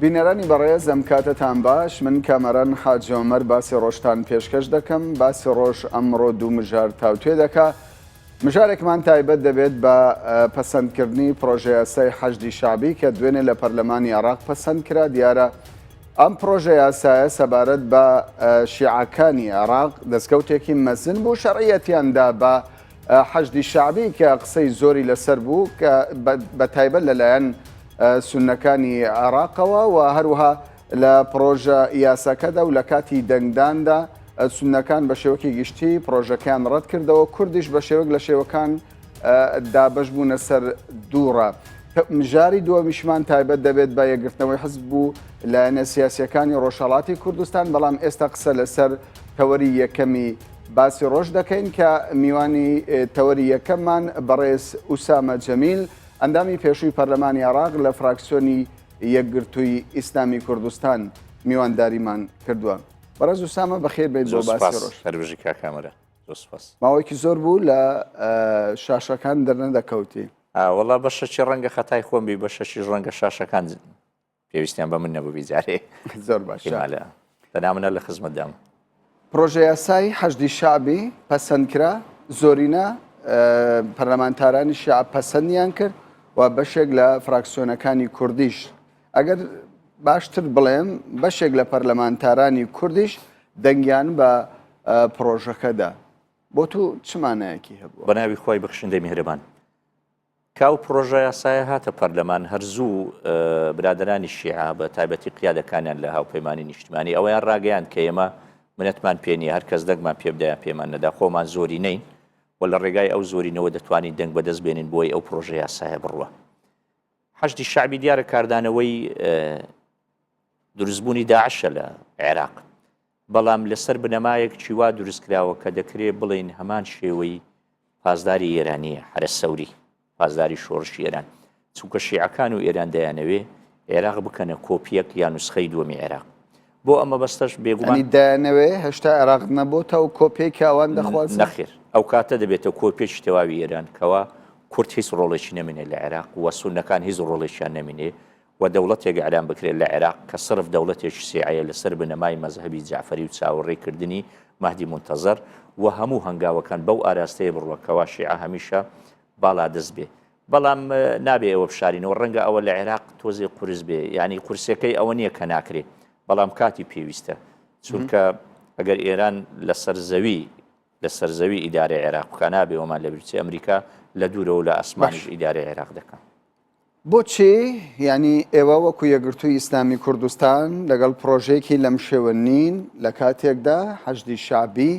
بینەرانی بەڕێز ئەم کاتەتان باش من کامەران حاجی عومەر باسی ڕۆژتان پێشکەش دەکەم باسی ڕۆژ ئەمڕۆ دوو مژار تاوتوێ دەکا مژارێکمان تایبەت دەبێت بە پەسەندکردنی پڕۆژەیاسای حەشدی شەعبی کە دوێنێ لە پەرلەمانی عێراق پەسەند کرا دیارە ئەم پڕۆژەیاسایە سەبارەت بە شیعەکانی عێراق دەستکەوتێکی مەزن بوو شەرعیەتیان دا بە حەشدی شەعبی کە قسەی زۆری لەسەر بوو کە بە تایبەت لەلایەن سوننەکانی عێراقەوە و هەروەها لە پڕۆژە یاساکەدا و لە کاتی دەنگداندا سوننەکان بە شێوەکی گشتی پڕۆژەکەیان ڕەتکردەوە، کوردیش بە شێوەک لە شێوەکان دابەش بوونە سەر دووڕە. مژاری دووەمیشمان تایبەت دەبێت بە یەکگرتنەوەی حزب و لایەنە سیاسیەکانی ڕۆژهەڵاتی کوردستان، بەڵام ئێستا قسە لەسەر تەوەری یەکەمی باسی ڕۆژ دەکەین کە میوانی تەوەری یەکەممان بەڕێز ئوسامە جەمیل ئەندامی پێشووی پەرلەمانی عێراق لە فراکسیۆنی یەکگرتووی ئیسلامی کوردستان میوانداریمان کردووە. بەڕێز ئوسامە بەخێر بێیت بۆ باسی ڕۆژ. هەر بژی کاک کامەران. زۆر سوپاس. ماوەیەکی زۆر بوو لە شاشەکان دەرنەدەکەوتی. وەڵا بەشەکی ڕەنگە خەتای خۆم بی بەشەکیش ڕەنگە شاشەکان پێویستیان بە من نەبوو بیجارێ. زۆر باشە. دەنا منە لە خزمەتدام. پڕۆژەیاسای حەشدی شەعبی پەسەندکرا، زۆرینە پەرلەمانتارانی شیعە پەسەندیان کرد و بەشێک لە فراکسیۆنەکانی کوردیش ئەگەر باشتر بڵێم بەشێک لە پەرلەمانتارانی کوردیش دەنگیان بە پڕۆژەکەدا بۆ تو چ مانایەکی هەبووە؟ بەناوی خوای بەخشندەی میهرەبان. کە ئەو پڕۆژە یاسایە هاتە پەرلەمان هەر زوو برادەرانی شیعە بە تایبەتی قیادەکانیان لە هاوپەیمانی نیشتمانی ئەوەیان ڕاگەیاند کە ئێمە منەتمان پێ نییە هەر کەس دەنگمان پێ بدە یان پێمان نەدا خۆمان زۆرینەین و لە ڕێگای ئەو زۆرینەوە دەتوانین دەنگ بەدەست بێنین بۆی ئەو پڕۆژە یاسایە بڕوا. حەشدی شەعبی دیارە کاردانەوەی دروستبوونی داعشە لە عێراق بەڵام لەسەر بنەمایەک چی وا دروست کراوە کە دەکرێ بڵێین هەمان شێوەی پاسداری ئێرانییە، حەرەس سەوری، پاسداری شۆڕشی ئێران. چونکە شیعەکان و ئێران دەیانەوێ عێراق بکەنە کۆپییەک یا نوسخەی دووەمی عێراق. بۆ ئەم مەبەستەش بێگومان. یانی دەیانەوێ هێشتا عێراق نەبۆتە ئەو کۆپیەی کە ئەوان دەخوازن؟ نەخێر. ئەو کاتە دەبێتە کۆپیەکی تەواوی ئێران کەوا کورد هیچ ڕۆڵێکی نەمێنێ لە عێراق و سوننەکان هیچ ڕۆڵێکیان نەمینێ و دەوڵەتێک ئیعلان بکرێت لە عێراق کە سرف دەوڵەتێکی شیعەیە لەسەر بنەمای مەزهەبی جەعفەری و چاوەڕێ کردنی مەهدی مونتەزەر و هەموو هەنگاوەکان بەو ئاراستەیە بڕوا کەوا شیعە هەمیشە باڵادەست بێ بەڵام نابێ ئەوە بشارینەوە ڕەنگە ئەوە لە عێراق تۆزێ قورس بێ یعنی قورسەکەی ئەوە نییە کە ناکرێ بەڵام کاتی پێویستە چونکە ئەگەر ئێران لەسەر زەوی لەسەر زەوی ئیدارەی عێراق بکا نابێ ئەومان لەبیر بچێ ئەمریکا لە دوورەوە لە ئاسمانیش ئیدارەی عێراق دەکا. بۆچی یانی ئێوە وەکو یەکگرتووی ئیسلامی کوردستان لەگەڵ پڕۆژەیەکی لەم شێوە نین لە کاتێکدا حەشدی شەعبی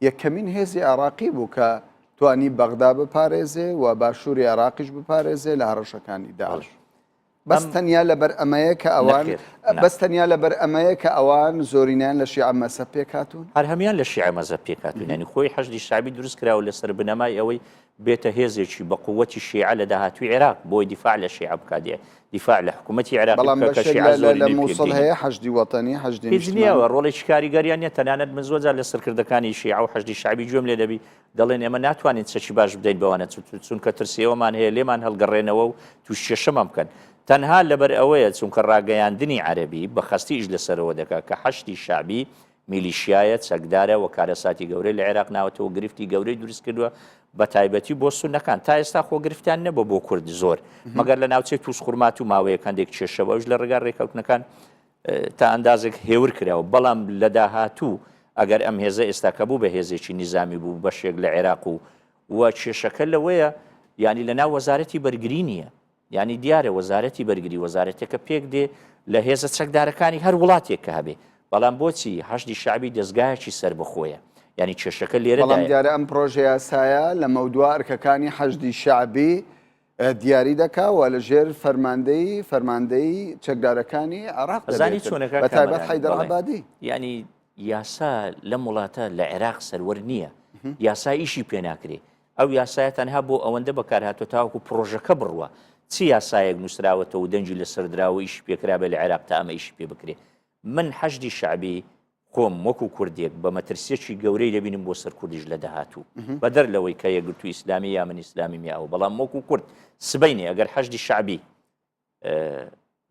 یەکەمین هێزی عێراقی بوو کە توانی بەغدا بپارێزێ و باشووری عێراقیش بپارێزێ لە هەڕەشەکانی داعش؟ بەس تەنیا لەبەر ئەمەیە کە ئەوان بەس تەنیا لەبەر ئەمەیە کە ئەوان زۆرینیان لە شیعە مەزهەب پێکهاتوون؟ هەر هەموان لە شیعە مەزهەب پێکهاتوون یانی خۆی حەشدی شەعبی دروست کراوە لەسەر بنەمای ئەوەی بێتە هێزێکی بە قووەتی شیعە لە داهاتووی عێراق بۆی دیفاع لە شیعە بکات دیفاع لە حکوومەتی عێراق بەڵام بکات کە بەشێک شیعە لە لە زۆرینەی پێک مووسڵ دێنێ. هەیە حەشدی وەتەنی حەشدی هیچ نییە نیشتمانی. ڕۆڵێکی کاریگەریان نییە تەنانەت من زۆر جار لە سەرکردەکانی شیعە و حەشدی شەعبی گوێم لێ دەبی دەڵێن ئێمە ناتوانین چەکی باش بدەین بەوانە چونکە ترسی ئەوەمان هەیە لێمان هەڵگەڕێنەوە و تووش کێشەمان بکەن تەنها لەبەر ئەوەیە چونکە ڕاگەیاندنی عەرەبی بە خەستی ئیش لەسەرەوە دەکات کە حەشدی شەعبی میلیشیایە چەکدارە و کارەساتی گەورەی لە عێراق ناوەتەوە گرفتی گەورەی دروست کردووە بە تایبەتی بۆ سوننەکان تا ئێستا خۆ گرفتیان نەبووە بۆ کورد زۆر مەگەر لە ناوچەی تووزخورماتوو ماوەیەک هەندێک کێشە بوو ئەویش لە ڕێگا ڕێکەوتنەکان تا ئەندازێک هێور کراوە بەڵام لە داهاتوو ئەگەر ئەم هێزە ئێستا کە بوو بە هێزێکی نیزامی بوو بەشێک لە عێراق و و کێشەکە لەوەیە یانی لە ناو وەزارەتی بەرگری نییە یانی دیارە وەزارەتی بەرگری وەزارەتێکە پێک دێ لە هێزە چەکدارەکانی هەر وڵاتێک کە هەبێ بەڵام بۆچی حەشدی شەعبی دەزگایەکی سەربەخۆیە یانی کێشەکە بەڵام لێرەدایە. دیارە ئەم پڕۆژەیاسایە لەمەودوا ئەرکەکانی حەشدی شەعبی دیاری دەکا و لە ژێر فەرماندەیی فەرماندەیی چەکدارەکانی عێراق ئەزانی دەبێتن چۆنە کاک بە تایبەت کامەران حەیدەر بەڵێ عەبادی. یانی یاسا لەم وڵاتە لە عێراق سەروەر نییە یاسا ئیشی پێ ناکرێ ئەو یاسایە تەنها بۆ ئەوەندە بەکارهاتوە تاوەکو پڕۆژەکە بڕوا چ یاسایەک نوسراوەتەوە و دەنگی لەسەر دراوە و ئیشی پێکرابێ لە عێراق تا ئەمە ئیشی پێ بکرێ من حەشدی شەعبی خۆم وەکو کوردێک بە مەترسیەکی گەورەی دەبینم بۆ سەر کوردیش لە داهاتوو بەدەر لەوەی کە یەکگرتوو ئیسلامی یا من ئیسلامیم یا ئەو بەڵام وەکو کورد سبەینێ ئەگەر حەشدی شەعبی.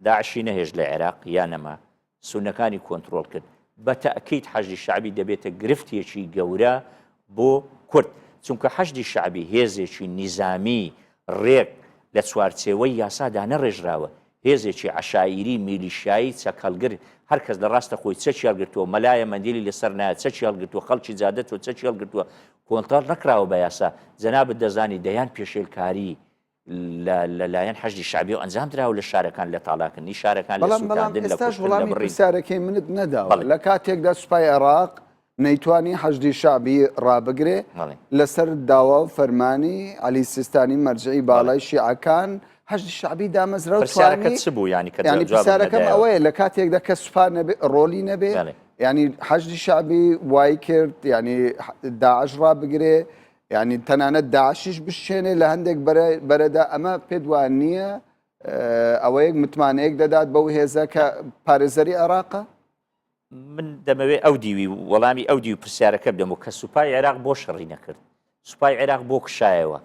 داعشی نەهێشت لە عێراق یا نەما، سوننەکانی کۆنترۆڵ کرد، بە تەئکید حەشدی شەعبی دەبێتە گرفتێکی گەورە بۆ کورد، چونکە حەشدی شەعبی هێزێکی نیزامی ڕێک لە چوارچێوەی یاسا دانەڕێژراوە، هێزێکی عەشایری، میلیشیایی، چەکهەڵگر، هەر کەس لە ڕاستە خۆی چەکی هەڵگرتووە، مەلایە مەندیلی لەسەر نایە چەکی هەڵگرتووە، خەڵکی جادە تۆ چەکی هەڵگرتووە، کۆنتڕڵ نەکراوە بە یاسا، جەنابت دەزانی دەیان پێشێلکاری لە لە لایەن حەشدی شەعبیەوە ئەنجام دراوە لە شارەکان لە تاڵاکردنی شارەکان لە بەڵام بەڵام سووتاندن لە ئێستاش کوشتن لە وەڵامی بڕین. پرسیارەکەی منت نەداوە بەڵێ. لە کاتێکدا سوپای عێراق نەیتوانی حەشدی شەعبی ڕابگرێ بەڵێ. لەسەر داوا و فەرمانی عەلی سیستانی مەرجعی بەڵێ. باڵای شیعەکان حەشدی شەعبی دامەزرا و پرسیارەکەت توانی چ بوو یانی کە یانی جوابم پرسیارەکەم نەدایەوە؟ ئەوەیە لە کاتێکدا کە سوپا نەبێ ڕۆلی نەبێ بەڵێ. یانی حەشدی شەعبی وای کرد یانی داعش ڕابگرێ یانی تەنانەت داعشیش بشچێنێ لە هەندێک بەرەدا ئەمە پێت وا نییە ئەوەیەک متمانەیەک دەدات بەو هێزە کە پارێزەری عێراقە؟ من دەمەوێت ئەو دیوی وەڵامی ئەو دیو پرسیارەکە بدەم و کە سوپای عێراق بۆ شەڕی نەکرد سوپای عێراق بۆ کشایەوە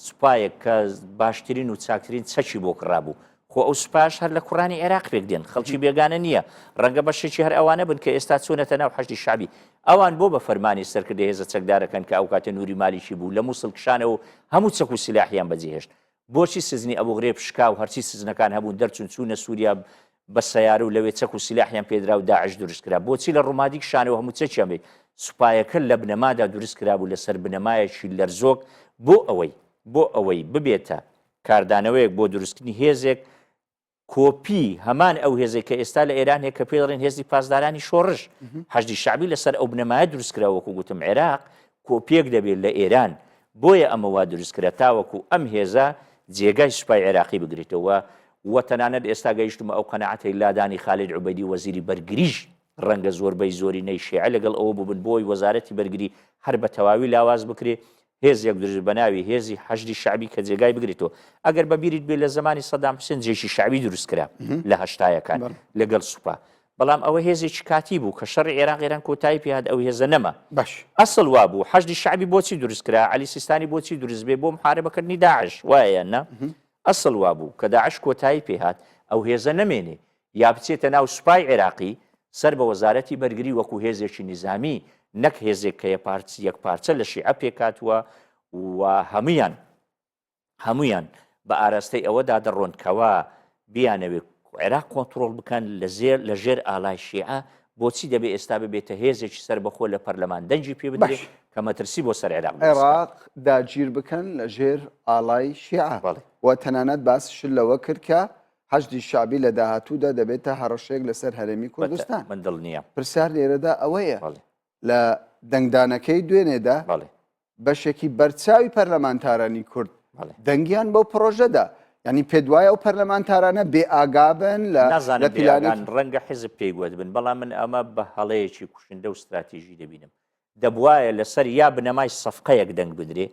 سوپایەک کە باشترین و چاکترین چەکی بۆ کڕابوو، خۆ ئەو سوپایەش هەر لە کوڕانی عێراق پێک دێن، خەڵکی بێگانە نییە، ڕەنگە بەشێکی هەر ئەوانە بن کە ئێستا چوونەتە ناو حەشدی شەعبی. ئەوان بۆ بە فەرمانی سەرکردەی هێزە چەکدارەکان کە ئەوکاتە نوری مالیکی بوو لە موسڵ کشانەوە و هەموو چەک و سیلاحیان بەجێهێشت؟ بۆچی سجنی ئەبوغرێب شکا و هەرچی سجنەکان هەبوون دەرچوون چوونە سوریا بە سەیارە و لەوێ چەک و سیلاحیان پێدرا و داعش دروست کرا؟ بۆچی لە ڕومادی کشانەوە هەموو چەکیان بێ؟ سوپایەکە لە بنەمادا دروست کرابوو لەسەر بنەمایەکی لەرزۆک بۆ ئەوەی بۆ ئەوەی ببێتە کاردانەوەیەک بۆ دروستکردنی هێزێک کۆپی هەمان ئەو هێزێک کە ئێستا لە ئێران هەیە کە پێی دەڵێن هێزی پاسدارانی شۆڕش حەشدی شەعبی لەسەر ئەو بنەمایە دروست کرا وەکو گوتم عێراق کۆپیەک دەبێت لە ئێران بۆیە ئەمە وا دروست کرا تاوەکو ئەم هێزە جێگای سوپای عێراقی بگرێتەوە و تەنانەت ئێستا گەیشتمە ئەو قەناعەتەی لادانی خالید عوبەیدی وەزیری بەرگریش ڕەنگە زۆربەی زۆرینەی شیعە لەگەڵ ئەوە بووبن بۆی وەزارەتی بەرگری هەر بە تەواوی لاواز بکرێ هێزێک دروست بە ناوی هێزی حەشدی شەعبی کە جێگای بگرێتەوە ئەگەر بە بیرت بێ لە زمانی سەدام حوسێن جێشی شەعبی دروست کرا لە هەشتایەکان لەگەڵ سوپا بەڵام ئەوە هێزێکی کاتی بوو کە شەڕی عێراق ئێران کۆتایی پێهات ئەو هێزە نەما باش ئەسڵ وابوو حەشدی شەعبی بۆچی دروست کرا عەلی سیستانی بۆچی دروست بێ بۆ محاربەکردنی داعش وایە یان نا ئەسڵ وابوو کە داعش کۆتایی پێهات ئەو هێزە نەمێنێ یا بچێتە ناو سوپای عێراقی سەر بە وەزارەتی بەرگری وەکو هێزێکی نیزامی نەک هێزێک کە یەکپارچە لە شیعە پێکهاتووە و هەموویان هەموویان بە ئاراستەی ئەوەدا دەڕۆن کەوا بیانەوێت عێراق کۆنتڕۆڵ بکەن لە زێر لە ژێر ئالای شیعە بۆچی دەبێ ئێستا ببێتە هێزێکی سەربەخۆ لە پەرلەمان دەنگی پێ بدرێت باش. کە مەترسی بۆ سەر عێراق دروست بکات. عێراق داگیر بکەن لە ژێر ئاڵای شیعە بەڵێ. و تەنانەت باسیشت لەوە کرد کە حەشدی شەعبی لە داهاتوودا دەبێتە هەڕەشەیەک لەسەر هەرێمی کوردستان. من دڵنیام. پرسیار لێرەدا ئەوەیە لە دەنگدانەکەی دوێنێدا بەشێکی بەرچاوی پەرلەمانتارانی کورد دەنگیان بەو پرۆژەدا ینی پێدوایە ئەو پەرلەمانتارانە بێ ئاگابن لە نازانم پیلانێک ڕەنگە حیزب پێی گوت بن بەڵام من ئەمە بە هەڵەیەکی کوشندە و ستراتیژی دەبینم دەبوایە لەسەر یا بنەمای سەفقەیەک دەنگ بدرێ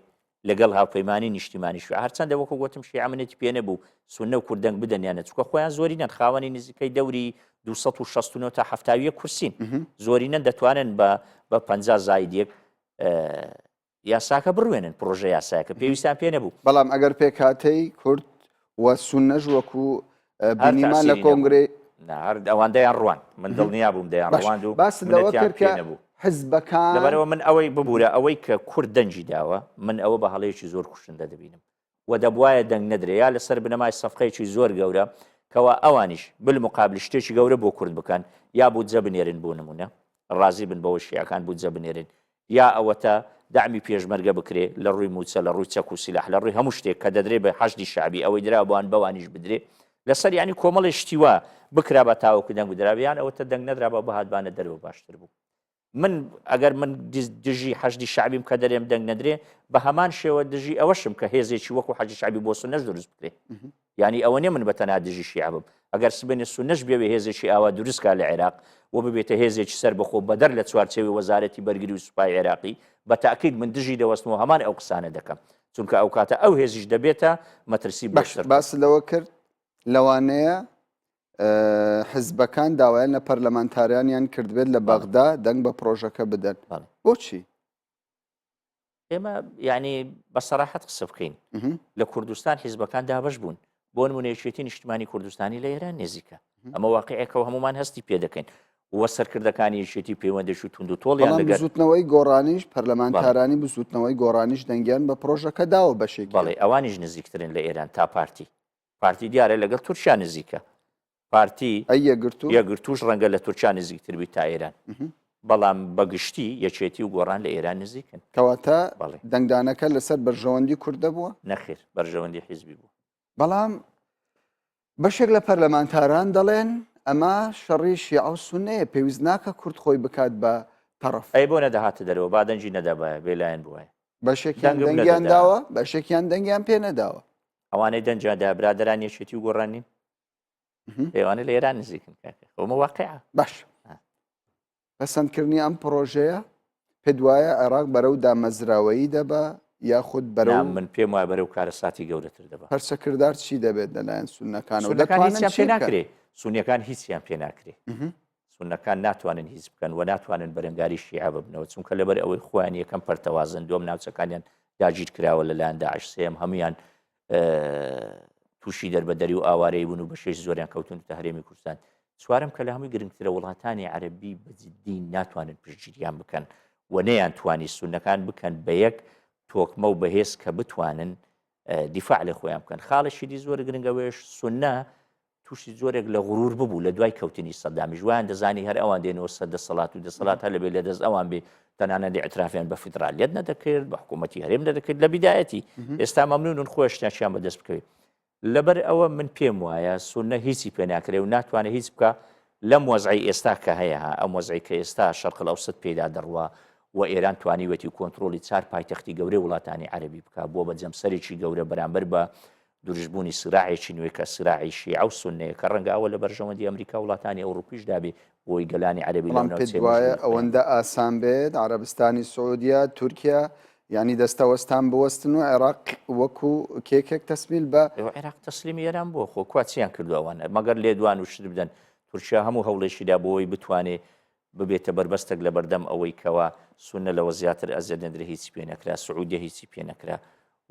لەگەڵ هاوپەیمانی نیشتیمانی شیعە هەرچەندە وەکو گوتم شیعە منەتی پێ نەبوو سوننە و کورد دەنگ بدەن یان نە چونکە خۆیان زۆرینەن خاوەنی نزیکەی دەوری 269 تا 71 کورسین زۆرینەن دەتوانن بە بە 50 زاید یەک یاساکە بڕوێنن پرۆژە یاسایەکە پێویستیان پێ نەبوو. بەڵام ئەگەر پێکهاتەی کورد و سوننەش وەکو بینیمان لە کۆنگرەی هەر ئەوان دەیان ڕوان من دڵنیا بووم دەیان ڕواند و باست لەوە کرد کە نەبوو حزبەکان لەبەرەوە من ئەوەی ببوورە ئەوەی کە کورد دەنگی داوە من ئەوە بە هەڵەیەکی زۆر کوشندە دەبینم و دەبوایە دەنگ نەدرێ یا لەسەر بنەمای سەفقەیەکی زۆر گەورە کەوا ئەوانیش بالمقابل شتێکی گەورە بۆ کورد بکەن یا بودجە بنێرن بۆ نمونە ڕازی بن بەوەی شیعەکان بودجە بنێرن یا ئەوەتا دەعمی پێشمەرگە بکرێ لە ڕووی مووچە لە ڕووی چەک و سیلاح لە ڕووی هەموو شتێک کە دەدرێ بە حەشدی شەعبی ئەوەی درا بۆوان بەوانیش بدرێ لەسەر یانی کۆمەڵێ شتی وا بکرابا تاوەکو دەنگ بدرابا یان ئەوەتا دەنگ نەدرابا بهاتبانە دەرەوە باشتر بوو من ئەگەر من دژی حەشدی شەعبیم کە دەرێم دەنگ نەدرێ بە هەمان شێوە دژی ئەوەشم کە هێزێکی وەکو حەشدی شەعبی بۆ سوننەش دروست بکرێ یانی ئەوە نیە من بە تەنها دژی شیعە بم، ئەگەر سبەینێ سوننەش بیەوێ هێزێکی ئاوا دروست کا لە عێراق و ببێتە هێزێکی سەربەخۆ بەدەر لە چوارچێوەی وەزارەتی بەرگری و سوپای عێراقی، بە تاکید من دژی دەوەستم و هەمان ئەو قسانە دەکەم. چونکە ئەوکاتە ئەو هێزیش دەبێتە مەترسی بۆ باش سەر کورد. باست لەوە کرد لەوانەیە حزبەکان داوایان لە پەرلەمانتارانیان کردبێت لە بەڵێ. بەغدا دەنگ بە پرۆژەکە بدەن. بەڵێ. بۆچی؟ ئێمە یعنی بە سەراحەت قسە بکەین لە کوردستان حیزبەکان دابش بوون. بۆ نمونە یەکێتی نیشتمانی کوردستانی لە ئێران نزیکە ئەمە واقعێکەوە هەمومان هەستی پێ دەکەین و سەرکردەکانی یەکێتی پەیوەندێک و توند و تۆڵیان بەڵام لەگەر بزوتنەوەی گۆڕانیش پەرلەمانتارانی بزوتنەوەی گۆڕانیش دەنگیان بە پرۆژەکە داوە بەشێکیان. بەڵێ ئەوانیش نزیکترن لە ئێران تا پارتی. پارتی دیارە لەگەڵ تورکیا نزیکە. پارتی ئەی یەکگرتوو؟ یەکگرتووش ڕەنگە لە تورکیا نزیکتر بیت تا ئێران. بەڵام بە گشتی یەکێتی و گۆڕان لە ئێران نزیکن. کەواتە بەڵێ. دەنگدانەکە لەسەر بەرژەوەندی کورد دەبووە؟ نەخێر بەرژەوەندی حیزبی بوو. بەڵام بەشێک لە پەرلەمانتاران دەڵێن ئەمە شەڕی شیعە و سوننەیە، پێویست ناکە کورد خۆی بکات بە تەڕەف. ئەی بۆ نەدەهاتە دەرەوە با دەنگی نەدابایە بێلایەن بوایە. بەشێکیان دەنگم دەنگیان نەدەدا. داوە بەشێکیان دەنگیان پێ نەداوە. ئەوانەی دەنگیان دا برادەران یەکێتی و گۆڕان نین؟ ئێوانە لە ئێران نزیکن کاکە ئەومە واقعە. باش پەسەندکردنی ئەم پڕۆژەیە پێت وایە عێراق بەرەو دامەزراوەیی دەبا یاخود بەرەو من پێم وایە بەرەو کارەساتی گەورەتر دەبا. پەرچەکردار چی دەبێت لەلایەن سوننەکانەوە؟ سوننەکان دەتوانن هیچیان چی پێ بکەن؟ ناکرێ سونیەکان هیچیان پێ ناکرێ سوننەکان ناتوانن هیچ بکەن و ناتوانن بەرەنگاری شیعە ببنەوە چونکە لەبەر ئەوەی خۆیان یەکەم پەرتەوازن دووەم ناوچەکانیان داگیر کراوە لەلایەن داعش سێیەم هەمویان تووشی دەربەدەری و ئاوارەی بوون و بەشێکی زۆریان کەوتونەتە هەرێمی کوردستان. چوارەم کە لە هەمووی گرنگترە وڵاتانی عەرەبی بە جدی ناتوانن پشتگیریان بکەن و نەیانتوانی سوننەکان بکەن بە یەک تۆکمە و بەهێز کە بتوانن دیفاع لە خۆیان بکەن. خاڵێکی دی زۆر گرنگ ئەوەیش سوننە تووشی جۆرێک لە غرور ببوو لە دوای کەوتنی سەدامیش وایان دەزانی هەر ئەوان دێنەوە سەر دەسەڵات و دەسەڵات هەر لەبێ لە دەست ئەوان بێ تەنانەت ئیعترافیان بە فیدرالیەت نەدەکرد بە حکوومەتی هەرێم نەدەکرد لە بیدایەتی ئێستا مەمنونن خۆشتیان بەدەست بکەوێت لەبەر ئەوە من پێم وایە سونە هیچی پێ ناکرێ و ناتوانێت هیچ بکە لەم وەزعی ئێستا کە هەیە ئەم وەزعی کە ئێستا شەرق ئەوسەت پێدا دەڕوا و ئێران توانیوەتی کۆنتترۆلی چار پایتەختی گەورەی وڵاتانی عەربی بکە بووە بە جەمسەرێکی گەورە بەرامبەر بە دروستبوونی سیراعێکی نوێ کە سیراعی شیعە و سوننەیە کە ڕەنگە ئەوە لە بەرژەوەندی ئەمریکا و وڵاتانی ئەوڕوپیشدا بێ بۆی گەلانی عەرەبی لەو بەڵام پێت ناوچەیە وایە مەجبوور بکەن. ئەوەندە ئاسان بێت عەرەبستانی سعودیە، تورکیا یانی دەستەوەستان بوەستن و عێراق وەکو کێکێک تەسمیل بە. ئێوە عێراق تەسلیمی ئێران بووە خۆ کوا چیان کردووە ئەوان مەگەر لێدوان و شت بدەن تورکیا هەموو هەوڵێکی دا بۆ ئەوەی بتوانێ ببێتە بەربەستێک لەبەردەم ئەوەی کەوا سوننە لەوە زیاتر ئەزیەت نەدرێ هیچی پێ نەکرا سعودیە هیچی پێ نەکرا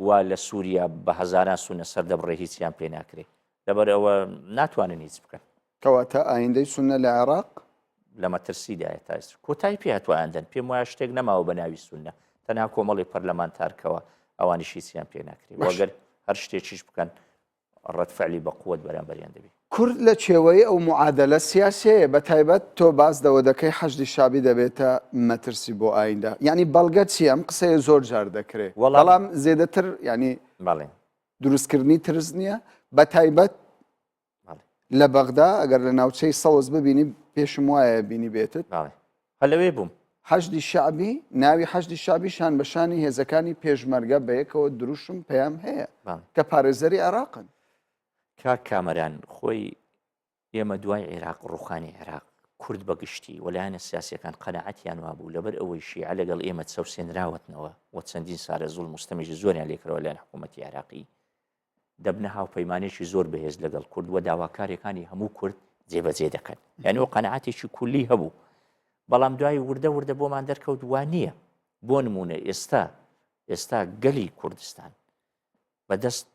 وا لە سوریا بە هەزاران سوننە سەر دەبڕێ هیچیان پێ ناکرێ لەبەر ئەوە ناتوانن هیچ بکەن. کەواتە ئایندەی سوننە لە عێراق؟ لە مەترسیدایە تا ئێستا کۆتایی پێ هاتووە ئایندەن پێم وایە شتێک نەماوە بە ناوی سوننە تەنها کۆمەڵی پەرلەمانتار کەوا ئەوانیش هیچیان پێ ناکرێ باش. وەگەر هەر شتێکیش بکەن ڕەد فعلی بە قوت بەرامبەریان دەبی. کورد لە چێوەی ئەو معادەلە سیاسیەیە بە تایبەت تۆ باس لەوە دەکەی حەشدی شەعبی دەبێتە مەترسی بۆ ئایندە یانی بەڵگە چیە ئەم قسەیە زۆر جار دەکرێ وەڵام بەڵام زێدەتر یانی بەڵێ. دروستکردنی ترس نییە بە تایبەت بەڵێ. لە بەغدا ئەگەر لە ناوچەی سەوز ببینی پێشم وایە بینی بێتت بەڵێ هەر لەوێ بووم. حەشدی شەعبی ناوی حەشدی شەعبی شان بە شانی هێزەکانی پێشمەرگە بەیەکەوە دروشم پەیام هەیە بەڵێ. کە پارێزەری عێراقن. کاک کامەران خۆی ئێمە دوای عێراق ڕوخانی عێراق کورد بە گشتی و لایەنە سیاسیەکان قەناعەتیان وابوو لەبەر ئەوەی شیعە لەگەڵ ئێمە چەوسێنراوەتنەوە و چەندین سالە زوڵم و ستەمێکی زۆریان لێکراوە لایەن حکوومەتی عێراقی دەبنە هاوپەیمانێکی زۆر بەهێز لەگەڵ کورد و داواکاریەکانی هەموو کورد جێبەجێ دەکەن یعنی و قەناعەتێکی کولی هەبوو بەڵام دوای وردە وردە بۆمان دەرکەوت وا نییە بۆ نمونە ئێستا ئێستا گەلی کوردستان بەدەست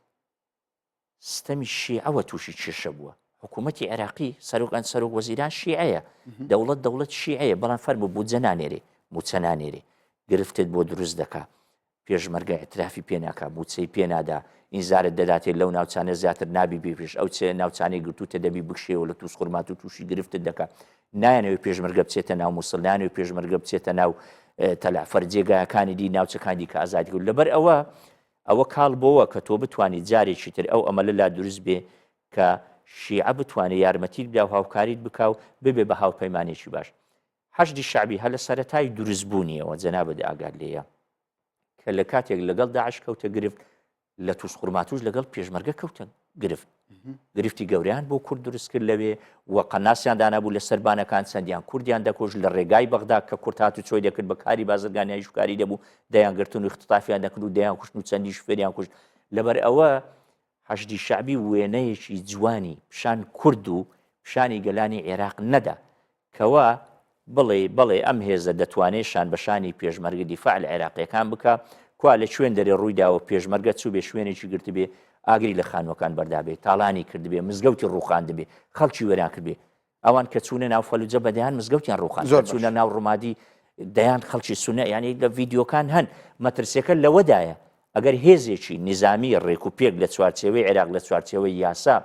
ستەمی شیعەوە تووشی کێشە بووە حکوومەتی عێراقی سەرۆک ئەن سەرۆک وەزیران شیعەیە دەوڵەت دەوڵەت شیعەیە بەڵام فەرموو بودجە نانێرێ موچە نانێرێ گرفتت بۆ دروست دەکا پێشمەرگە ئیعترافی پێ ناکا، مووچەی پێ نادا، ئینزارت دەداتێ لەو ناوچانە زیاتر نابی بێ پێش ئەو چێ ناوچانەی گرتووتە دەبی بکشێەوە لە تووزخورماتوو تووشی گرفتت دەکا. نایانەوێ پێشمەرگە بچێتە ناو مووسڵ، نایانەوێ پێشمەرگە بچێتە ناو تەلەعفەر، جێگایەکانی دی، ناوچەکانی دی کە ئازادی کرد. لەبەر ئەوە ئەوە کاڵ بۆوە کە تۆ بتوانی جارێکی تر ئەو ئەمەلە لا دروست بێ کە شیعە بتوانێ یارمەتیت بدا و هاوکاریت بکا و ببێ بە هاوپەیمانێکی باش. حەشدی شەعبی هەر لە سەرەتای دروستبوونیەوە جەنابت ئاگات لێیە کە لە کاتێک لەگەڵ داعش کەوتە گرفت لە تووزخورماتووش لەگەڵ پێشمەرگە کەوتە گرفت گرفتی گەوریان بۆ کورد دروست کرد لەوێ و قەناسیان دانابوو لە سەربانەکان چەندیان کوردیان دەکوشت لە ڕێگای بەغدا کە کورد هات و چۆی دەکرد بە کاری بازرگانیان شوکاری دەبوو دەیانگرتن و اختطافیان دەکرد و دەیان کوشتن و چەندی شوفێریان کوشت لەبەر ئەوە حەشدی شەعبی وێنەیەکی جوانی پیشان کورد و پیشانی گەلانی عێراق نەدا کەوا بڵێی بەڵێ ئەم هێزە دەتوانێ شان بە شانی پێشمەرگە دیفاع لە عێراقیەکان بکا، کوا لە کوێن دەرێ ڕووی داوە پێشمەرگە چووبێ شوێنێکی گرتبێ ئاگری لە خانووەکان بەردابێ، تاڵانی کردبێ، مزگەوتی ڕووخاندبێ، خەڵکی وێران کردبێ. ئەوان کە چوونە ناو فەلوجە بە دەیان مزگەوتیان ڕووخاند، کە زۆر باش. چوونە ناو ڕومادی دەیان خەڵکی سوننە، یانی لە ڤیدیۆکان هەن. مەترسیەکە لەوەدایە ئەگەر هێزێکی نیزامی ڕێکوپێک لە چوارچێوەی عێراق لە چوارچێوەی یاسا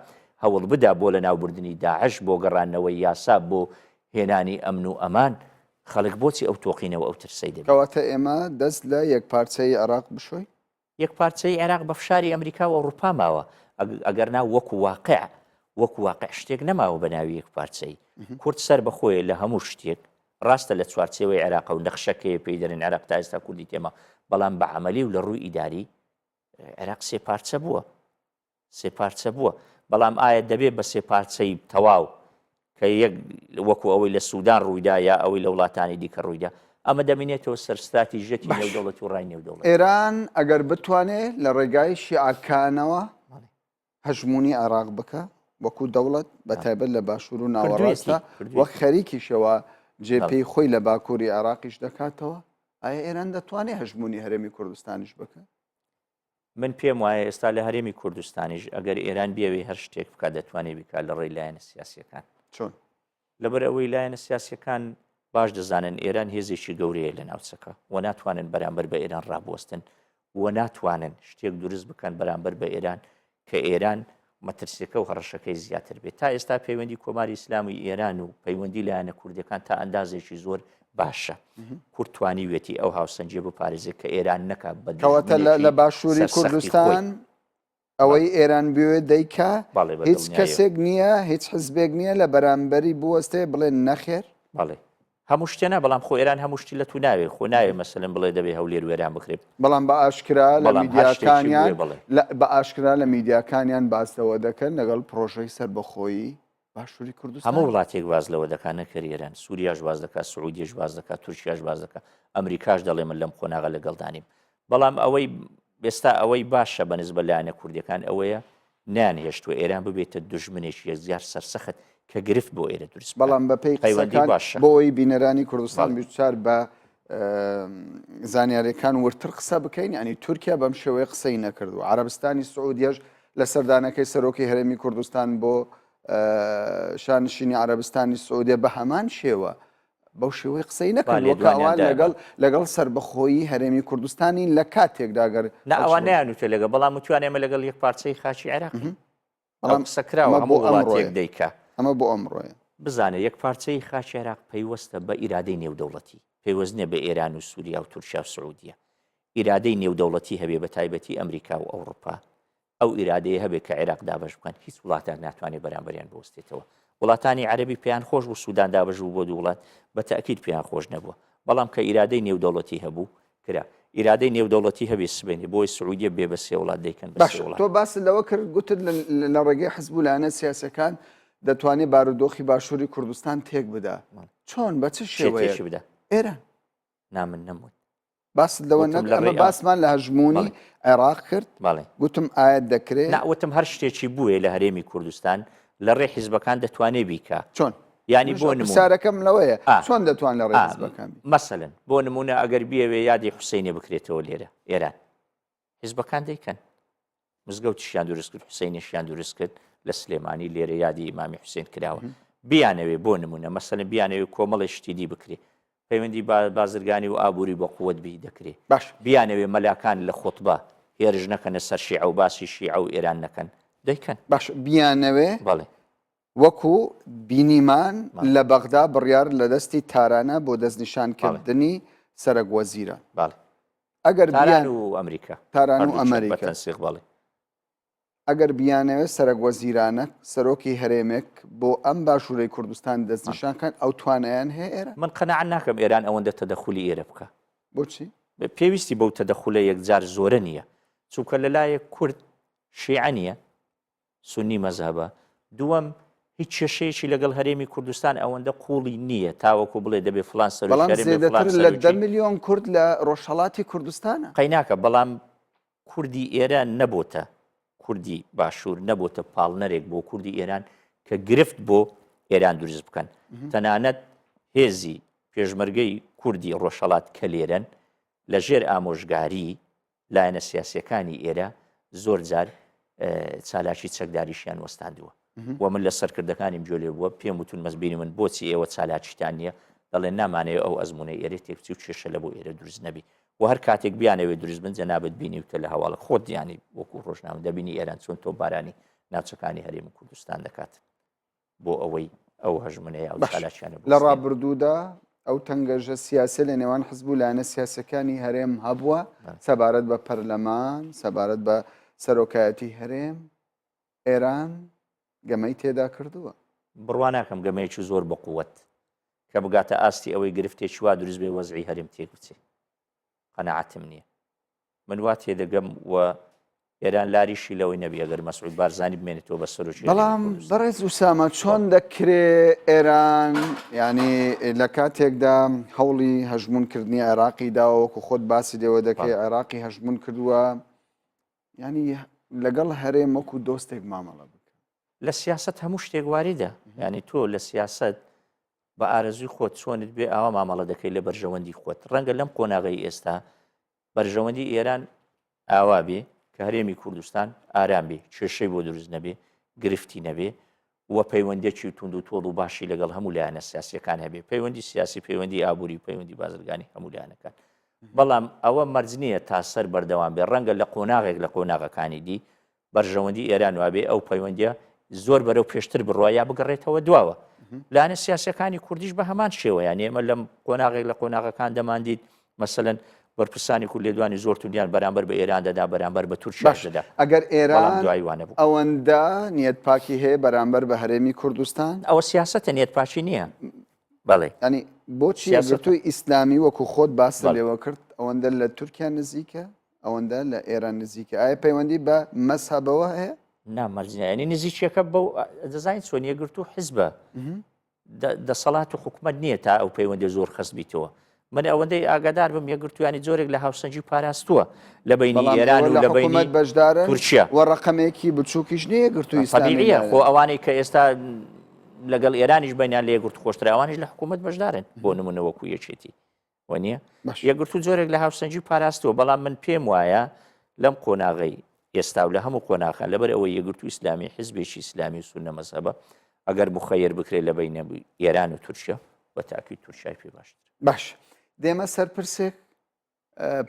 هەوڵ بدا بۆ لەناوبردنی داعش، بۆ گەڕاندنەوەی یاسا، بۆ هێنانی ئەمن و ئەمان، خەڵک بۆچی ئەو تۆقینەوە ئەو ترسەی دەبێت؟ کەواتە ئێمە دەست لە یەکپارچەیی عێراق بشۆین؟ یەکپارچەیی عێراق بە فشاری ئەمریکا و ئەوڕوپا ماوە، ئەگەرنا وەکو واقع وەکو واقع شتێک نەماوە بە ناوی یەکپارچەیی. کورد سەر بەخۆیە لە هەموو شتێک، ڕاستە لە چوارچێوەی عێراقە و نەخشەکەیە پێی دەرێن عێراق تا ئێستا کوردی تێما، بەڵام بە عەمەلی و لە ڕووی ئیداری عێراق سێ پارچە بووە. سێ پارچە بووە، بەڵام ئایا دەبێت بە سێ پارچەی تەواو کە یەک وەکو ئەوەی لە سوودان ڕوویدا یا ئەوەی لە وڵاتانی دیکە ڕوویدا، ئەمە دەمینێتەوە سەر ستراتیژیەتی باش. نێودەوڵەتی و ڕای نێودەوڵەتی. ئێران ئەگەر بتوانێ لە ڕێگای شیعەکانەوە هەژموونی عێراق بکا وەکو دەوڵەت بە تایبەت لە باشوور و ناوەڕاستدا وەک خەریکیشەوە جێ پێی خۆی لە باکووری عێراقیش دەکاتەوە، ئایا ئێران دەتوانێ هەژموونی هەرێمی کوردستانیش بکا؟ من پێم وایە ئێستا لە هەرێمی کوردستانیش ئەگەر ئێران بیەوێ هەر شتێک بکات دەتوانێت بیکات لە ڕێی لایەنە سیاسیەکان. چۆن؟ لەبەر ئەوەی لایەنە سیاسیەکان باش دەزانن ئێران هێزێکی گەورەیە لە ناوچەکە و ناتوانن بەرامبەر بە ئێران ڕابوەستن و ناتوانن شتێک دروست بکەن بەرامبەر بە ئێران کە ئێران مەترسیەکە و هەڕەشەکەی زیاتر بێت. تا ئێستا پەیوەندی کۆماری ئیسلامی ئێران و پەیوەندی لایەنە کوردەکان تا ئەندازێکی زۆر باشە. کورد توانیویەتی ئەو هاوسەنگیە بپارێزێت کە ئێران نەکا بە کەواتە لە باشووری کوردستان ئەوەی ئێران بوێ دەیکا هیچ کەسێک نییە هیچ حزبێک نییە لە بەرامبەری بوەستێ بڵێن نەخێر بەڵێ هەموو شتێ نا بەڵام خۆ ئێران هەموو شتی لە تو ناوێ خۆ ناوێ مەسەلەن بڵێ دەبێ هەولێر وێران بکرێ. بەڵام بە ئاشکرا لە بەڵام هەر شتێکی میدیاکانیان بوێ بەڵێ. لە بە ئاشکرا لە میدیاکانیان باس لەوە دەکەن لەگەڵ پڕۆژەی سەربەخۆیی باشووری کوردستان. هەموو وڵاتێک باس لەوە دەکا نەک هەر ئێران، سووریاش باس دەکا، سعوودیەش باس دەکا، تورکیاش باس دەکا، ئەمریکاش دەڵێ من لەم قۆناغە لەگەڵدا نیم. بەڵام ئەوەی ئێستا ئەوەی باشە بە نسبەت لایەنە کوردیەکان ئەوەیە نەیانهێشتووە ئێران ببێتە دوژمنێکی یەکجار سەرسەخت کە گرفت بۆ ئێرە دروست بکات. بەڵام بەپێی پەیوەندی قسەکان باشە. بۆ ئەوەی بینەرانی کوردستان بەڵێ. 24 بە زانیاریەکان وردتر قسە بکەین یانی تورکیا بەم شێوەیە قسەی نەکردووە عەرەبستانی سعودیەش لە سەردانەکەی سەرۆکی هەرێمی کوردستان بۆ شانشینی عەرەبستانی سعودیە بە هەمان شێوە بەو شێوەی قسەی نەکردووە کە ئەوان لەگەڵ لەگەڵ سەربەخۆیی هەرێمی کوردستانین لە کاتێکدا گەر نا ئەوان نەیانوتووە لەگەڵ بەڵام وتویان ئێمە لەگەڵ یەک پارچەی خاکی عێراقین بەڵام قسە کراوە ئەمە بۆ هەموو وڵاتێک ئەمڕۆیە دەیکا ئەمە بۆ ئەمڕۆیە. بزانە یەک پارچەیی خاکی عێراق پەیوەستە بە ئیرادەی نێودەوڵەتی پەیوەست نییە بە ئێران و سووریا و تورکیا و سعودیە ئیرادەی نێودەوڵەتی هەبێ بە تایبەتی ئەمریکا و ئەوڕوپا ئەو ئیرادەیە هەبێت کە عێراق دابەش بکەن، هیچ وڵاتێک ناتوانێت بەرامبەریان بوەستێتەوە. وڵاتانی عەرەبی پێیان خۆش بوو سودان دابەش بوو بۆ دوو وڵات، بە تەئکید پێیان خۆش نەبووە. بەڵام کە ئیرادەی نێودەوڵەتی هەبوو، کرا. ئیرادەی نێودەوڵەتی هەبێ سبەینێ بۆی سعودیە بێ بە سێ وڵات دەیکەن بە سێ باشە وڵات. تۆ باست لەوە کرد گوتت لە ڕێگەی حزب و لایەنە سیاسیەکان دەتوانێت بارودۆخی باشووری کوردستان تێک بدا. چۆن؟ بە چ چێ شێوەیەک؟ تێکی بدا؟ ئێران. نا من نەموت. باست لەوە وتم نەک لە ئەمە ڕێی ئەم باسمان لە هەژموونی بەڵێ. عێراق کرد بەڵێ. گوتم ئایا دەکرێ؟ نا وتم هەر شتێکی بوێ لە هەرێمی کوردستان لە ڕێی حیزبەکان دەتوانێ بیکا. چۆن؟ یانی منیش بۆ نموونە. پرسیارەکەم لەوەیە ئا. چۆن دەتوان لە ڕێی ئا حیزبەکان بی؟ مەسەلەن بۆ نموونە ئەگەر بیەوێ یادی حوسەینێ بکرێتەوە لێرە ئێران حیزبەکان دەیکەن. مزگەوتیشیان دروست کرد حوسەینیشیان دروست کرد لە سلێمانی لێرە یادی ئیمامی حوسێن کراوە بیانەوێ بۆ نمونە مەسەلەن بیانەوێ کۆمەڵی شتی دی بکرێ پەیوەندی بازرگانی و ئابووری بە قوت بی دەکرێ باش بیانەوێ مەلاکان لە خوتبە هێرش نەکەنە سەر شیعە و باسی شیعە و ئێران نەکەن دەیکەن باش بیانەوێ بەڵێ وەکو بینیمان لە بەغدا بڕیار لە دەستی تارانە بۆ دەستنیشانکردنی سەرەک وەزیران. بەڵێ. ئەگەر تاران بیان و ئەمریکا. تاران و هەردووکیان بە ئەمریکا. تەنسیق بەڵێ. ئەگەر بیانەوێت سەرەک وەزیرانە سەرۆکی هەرێمێک بۆ ئەم باشوورەی کوردستان دەستنیشان کەن ئەو توانایان هەیە ئێرە؟ من قەناعەت ناکەم ئێران ئەوەندە تەدەخولی ئێرە بکا. بۆچی؟ پێویستی بەو تەدەخولە یەکجار زۆرە نییە. چونکە لەلایەک کورد شیعە نییە، سوننی مەزهەبە، دووەم هیچ کێشەیەکی لەگەڵ هەرێمی کوردستان ئەوەندە قووڵی نییە تاوەکو بڵێ دەبێ فڵان سەرۆکی بەڵام هەرێم بێ فڵان زێدەتر لە دە سەرۆکی ملیۆن کورد لە ڕۆژهەڵاتی کوردستانە. قەیناکە، بەڵام کوردی ئێرە نەبۆتە کوردی باشوور، نەبۆتە پاڵنەرێک بۆ کوردی ئێران کە گرفت بۆ ئێران دروست بکەن. تەنانەت هێزی پێشمەرگەی کوردی ڕۆژهەڵات کە لێرەن لە ژێر ئامۆژگاری لایەنە سیاسیەکانی ئێرە زۆر جار. چالاکی چەکداریشیان وەستاندووە و من لە سەرکردەکانیم گوێ لێ بووە پێم وتون مەزبینی من بۆچی ئێوە چالاکیتان نییە دەڵێن نامانەوێ ئەو ئەزمونەی ئێرە تێکچی و کێشە لە بۆ ئێرە دروست نەبی و هەر کاتێک بیانەوێ دروست بن جەنابت بینیوتە لە هەواڵە خۆت دیانی وەکو ڕۆژنامە دەبینی ئێران چۆن تۆپبارانی ناوچەکانی هەرێمی کوردستان دەکات بۆ ئەوەی ئەو هەژمونەیە ئەو چالاکیانە لە ڕابردوودا ئەو تەنگەژە سیاسە لە نێوان حزب و لایەنە سیاسەکانی هەرێم هەبووە سەبارەت بە پەرلەمان سەبارەت بە سەرۆکایەتی هەرێم ئێران گەمەی تێدا کردووە. بڕوا ناکەم گەمەیەکی زۆر بەقوەت کە بگاتە ئاستی ئەوەی گرفتێکی وا دروست بێ وەزعی هەرێم تێک بچێ قەناعەتم نییە من وا تێدەگەم و ئێران لاریشی لەوەی نەبی ئەگەر مەسعود بارزانی بمێنێتەوە بە سەرۆکی بەڵام بەڕێز ئوسامە چۆن دەکرێ ئێران ینی لە کاتێکدا هەوڵی هەژمونکردنی عێراقی داوە وەکو خۆت باسی لێوە دەکەی عێراقی هەژمون کردووە ینی لەگەڵ هەرێم وەکو دۆستێک مامەڵە بکە. لە سیاسەت هەموو شتێک واریدە ینی تۆ لە سیاسەت بە ئارەزوی خۆت چۆنت بێ ئاوا مامەڵە دەکەی لە بەرژەوەندی خۆت ڕەنگە لەم قۆناغی ئێستا بەرژەوەندی ئێران ئاوا بێ کە هەرێمی کوردستان ئارام بێ کێشەی بۆ دروست نەبێ گرفتی نەبێ و پەیوەندێکی توند و تۆڵ و باشی لەگەڵ هەموو لایەنە سیاسیەکان هەبێ پەیوەندی سیاسی پەیوەندی ئابووری پەیوەندی بازرگانی هەموو لایەنەکان بەڵام ئەوە مەرج نییە تا سەر بەردەوام بێ ڕەنگە لە قۆناغێک لە قۆناغەکانی دی بەرژەوەندی ئێران وابێ ئەو پەیوەندیە زۆر بەرەو پێشتر بڕوا یا بگەڕێتەوە دواوە لایەنە سیاسەکانی کوردیش بە هەمان شێوەیان ئێمە لەم قۆناغێک لە قۆناغەکان دەماندیت مەسەلەن بەرپرسانی کورد لێدوانی زۆر توندیان بەرامبەر بە ئێران دەدا بەرامبەر بە تورکیاش دەدا ئەگەر ئێران دوای وانە بوو ئەوەندە نیەت پاکی هەیە بەرامبەر بە هەرێمی کوردستان ئەوە سیاسەتە نیەت پاکی نییە بەڵێ ینی بۆچی یەکگرتووی ئیسلامی وەکو خۆت باست لێوە کرد ئەوەندە لە تورکیا نزیکە ئەوەندە لە ئێران نزیکە ئایا پەیوەندی بە مەزهەبەوە هەیە؟ نا مەرج نییە ینی نزیکیەکە بەو دەزانین چۆن یەکگرتوو حزبە دەسەڵات و حکومەت نییە تا ئەو پەیوەندی زۆر خەست بیتەوە من ئەوەندەی ئاگادار بم یەکگرتوویانی جۆرێک لە هاوسەنگی پاراستووە لە بینی ئێران و لە بینی بەشدارە تورکیا و ڕقمێکی بچووکیش نییە یەکگرتووی ئیسلامیە خۆ ئەوانەی کە ئێستا لەگەڵ ئێرانیش بینیان لە یەکگرتوو خۆشترە ئەوانیش لە حکوومەت بەشدارن بۆ نمونە وەکو یەکێتی وەنیە؟ یەکگرتوو جۆرێک لە هاوسەنگی پاراستووە، بەڵام من پێم وایە لەم قۆناغەی ئێستا و لە هەموو قۆناغەکان لەبەر ئەوەی یەکگرتوو ئیسلامی حزبێکی ئیسلامی و سوننە مەزهەبە ئەگەر مخەیر بکرێت لە بەینە ئێران و تورکیا بە تاکی تورکیای پێ باشتر. باش دێمە سەر پرسێک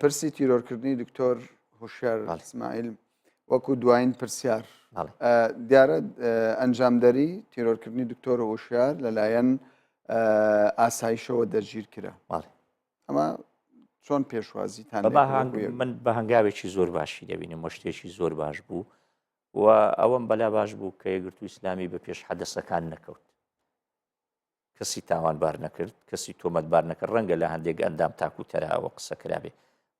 پرسی تیرۆرکردنی دکتۆر هۆشیار ئیسماعیل وەکو دوایین پرسیار دیارە ئەنجامدەری تیرۆرکردنی دکتۆر هۆشیار لەلایەن ئاسایشەوە دەرگیر کرا ئەمە چۆن پێشوازیتان من بە هەنگاوێکی زۆر باشی دەبینم وە شتێکی زۆر باش بوو و ئەوەم بەلا باش بوو کە یەکگرتوو ئیسلامی بە پێش حەدەسەکان نەکەوت کەسی تاوانبار نەکرد، کەسی تۆمەتبار نەکرد، ڕەنگە لە هەندێک ئەندام تاک و تەراوە قسە کرابێ،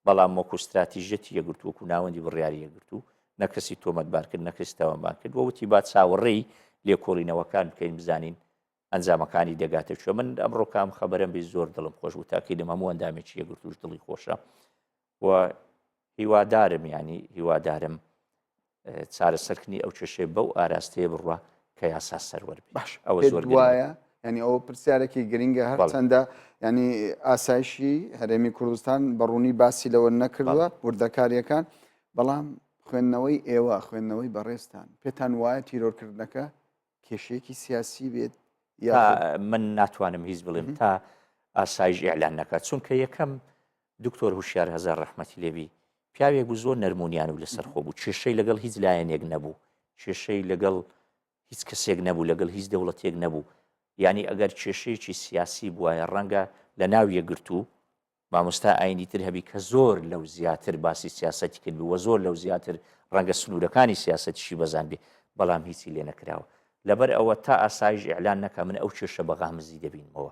بەڵام وەکو ستراتیژیەتی یەکگرتوو، وەکو ناوەندی بڕیاری یەکگرتوو، نە کەسی تۆمەتبار کرد، نە کەسی تاوانبار کرد و وتی با چاوەڕێی لێکۆڵینەوەکان بکەین بزانین ئەنجامەکانی دەگاتە کوێ. من ئەمڕۆ کە ئەم خەبەرەم بیست زۆر دڵم خۆش بوو، تاکیدم هەموو ئەندامێکی یەکگرتووش دڵی خۆشە و هیوادارم یانی هیوادارم چارەسەرکردنی ئەو کێشەیە بەو ئاراستەیە بڕوا کە یاسا سەروەر بێت. باش ئەوە زۆر وایە ینی ئەوە پرسیارێکی گرنگە هەرچەندە ینی ئاسایشی هەرێمی کوردستان بەڕوونی باسی لەوە نەکردووە وردەکاریەکان بەڵام خوێندنەوەی ئێوە خوێندنەوەی بەڕێزتان پێتان وایە تیرۆرکردنەکە کێشەیەکی سیاسی بێت من ناتوانم هیچ بڵێم تا ئاسایش ئیعلان نەکات چونکە یەکەم دکتۆر هوشیار هەزار ڕەحمەتی لێبی پیاوێک بوو زۆر نەرمونیان و لەسەر خۆ بوو کێشەی لەگەڵ هیچ لایەنێک نەبوو کێشەی لەگەڵ هیچ کەسێک نەبوو لەگەڵ هیچ دەوڵەتێک نەبوو یعنی ئەگەر کێشەیەکی سیاسی بواە ڕەنگە لە ناو یەکگرتوو مامۆستا ئاینی تر هەبی کە زۆر لەو زیاتر باسی سیاسەتی کردبی وە زۆر لەو زیاتر ڕەنگە سنوورەکانی سیاسەتیشی بەزانبی بەڵام هیچی لێ نەکراوە لەبەر ئەوە تا ئاسایش ئیعلان نەکا من ئەو کێشە بە غامزی دەبینمەوە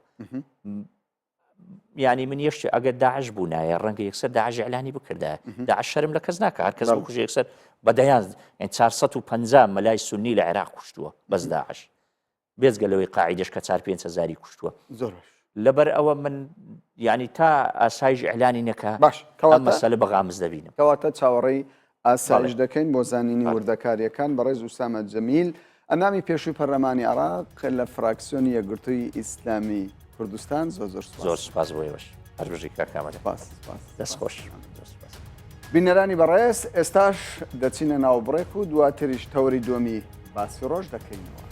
یعنی من یەشت ئەگەر داعش بوونایە ڕەنگە یەکسەر داعش ئیعلانی بکردایە داعش شەرم لە کەس ناکە هەر کەس بکوژێ یەکسەر بە دەیان 450 مەلای سنی لە عێراق کوشتووە بەس داعش بێجگە لەوەی قاعیدەش کە چار پێنج هەزاری کوشتووە. زۆر باش. لەبەر ئەوە من یانی تا ئاسایش ئیعلانی نەکا باش ئەم کەواتە مەسەلە بە غامز دەبینم. کەواتە چاوەڕێی ئاسایش بەڵێ. دەکەین بۆ زانینی بەڵێ. وردەکارییەکان. بەڕێز ئوسامە جەمیل، ئەندامی پێشووی پەرلەمانی عێراق لە فراکسیۆنی یەکگرتووی ئیسلامی کوردستان، زۆر زۆر سوپاس. زۆر سوپاس بۆ ئێوەش. هەر بژی کاک کامەران. سوپاس سوپاس دەست سوپاس. خۆش. زۆر سوپاس. بینەرانی بەڕێز ئێستاش دەچینە ناو بڕێک و دواتریش تەوەری دووەمی باسی ڕۆژ دەکەینەوە.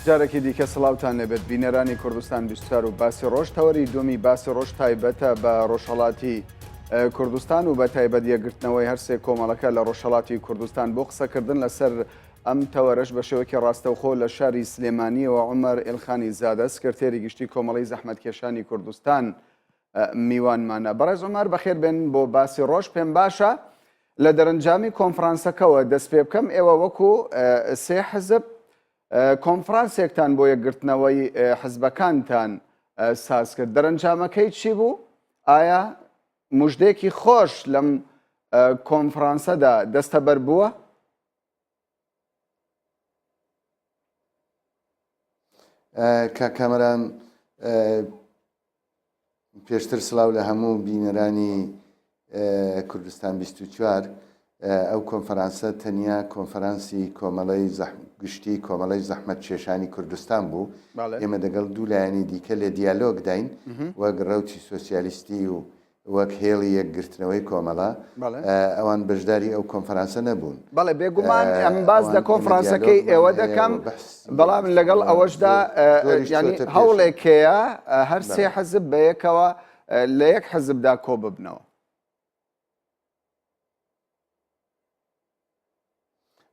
جارێکی دیکە سڵاوتان لێبێت بینەرانی کوردستان 24 و باسی ڕۆژ تەوەری دومی باسی ڕۆژ تایبەتە بە ڕۆژهەڵاتی کوردستان و بە تایبەت یەکگرتنەوەی هەرسێ کۆمەڵەکە لە ڕۆژهەڵاتی کوردستان بۆ قسەکردن لەسەر ئەم تەوەرەش بە شێوەیەکی ڕاستەوخۆ لە شاری سلێمانییەوە عومەر ئێلخانی زادە سکرتێری گشتی کۆمەڵەی زەحمەتکێشانی کوردستان میوانمانە. بەڕێز عومەر بەخێر بێن بۆ باسی ڕۆژ پێم باشە لە دەرەنجامی کۆنفرانسەکەوە دەست پێ بکەم ئێوە وەکو سێ حزب کۆنفرانسێکتان بۆ یەکگرتنەوەی حزبەکانتان ساز کرد دەرەنجامەکەی چی بوو؟ ئایا مژدەیەکی خۆش لەم کۆنفرانسەدا دەستەبەر بووە؟ کاک کامەران پێشتر سلاو لە هەموو بینەرانی کوردستان 24 ئەو کۆنفرانسە تەنیا کۆنفرانسی کۆمەڵەی گشتی کۆمەڵەی زەحمەت کێشانی کوردستان بوو ئێمە دەگەڵ دوو لایەنی دیکە لە دیالۆگداین وەک ڕەوتی سۆسیالیستی و وەک هێڵی یەکگرتنەوەی کۆمەڵە، ئەوان بەشداری ئەو کۆنفرانسە نەبوون. بەڵێ بێگومان ئەم باس لە کۆنفرانسەکەی ئێوە دەکەم، بەڵام لەگەڵ ئەوەشدا یانی هەوڵێک هەیە هەر سێ حزب بەیەکەوە لە یەک حزبدا کۆ ببنەوە.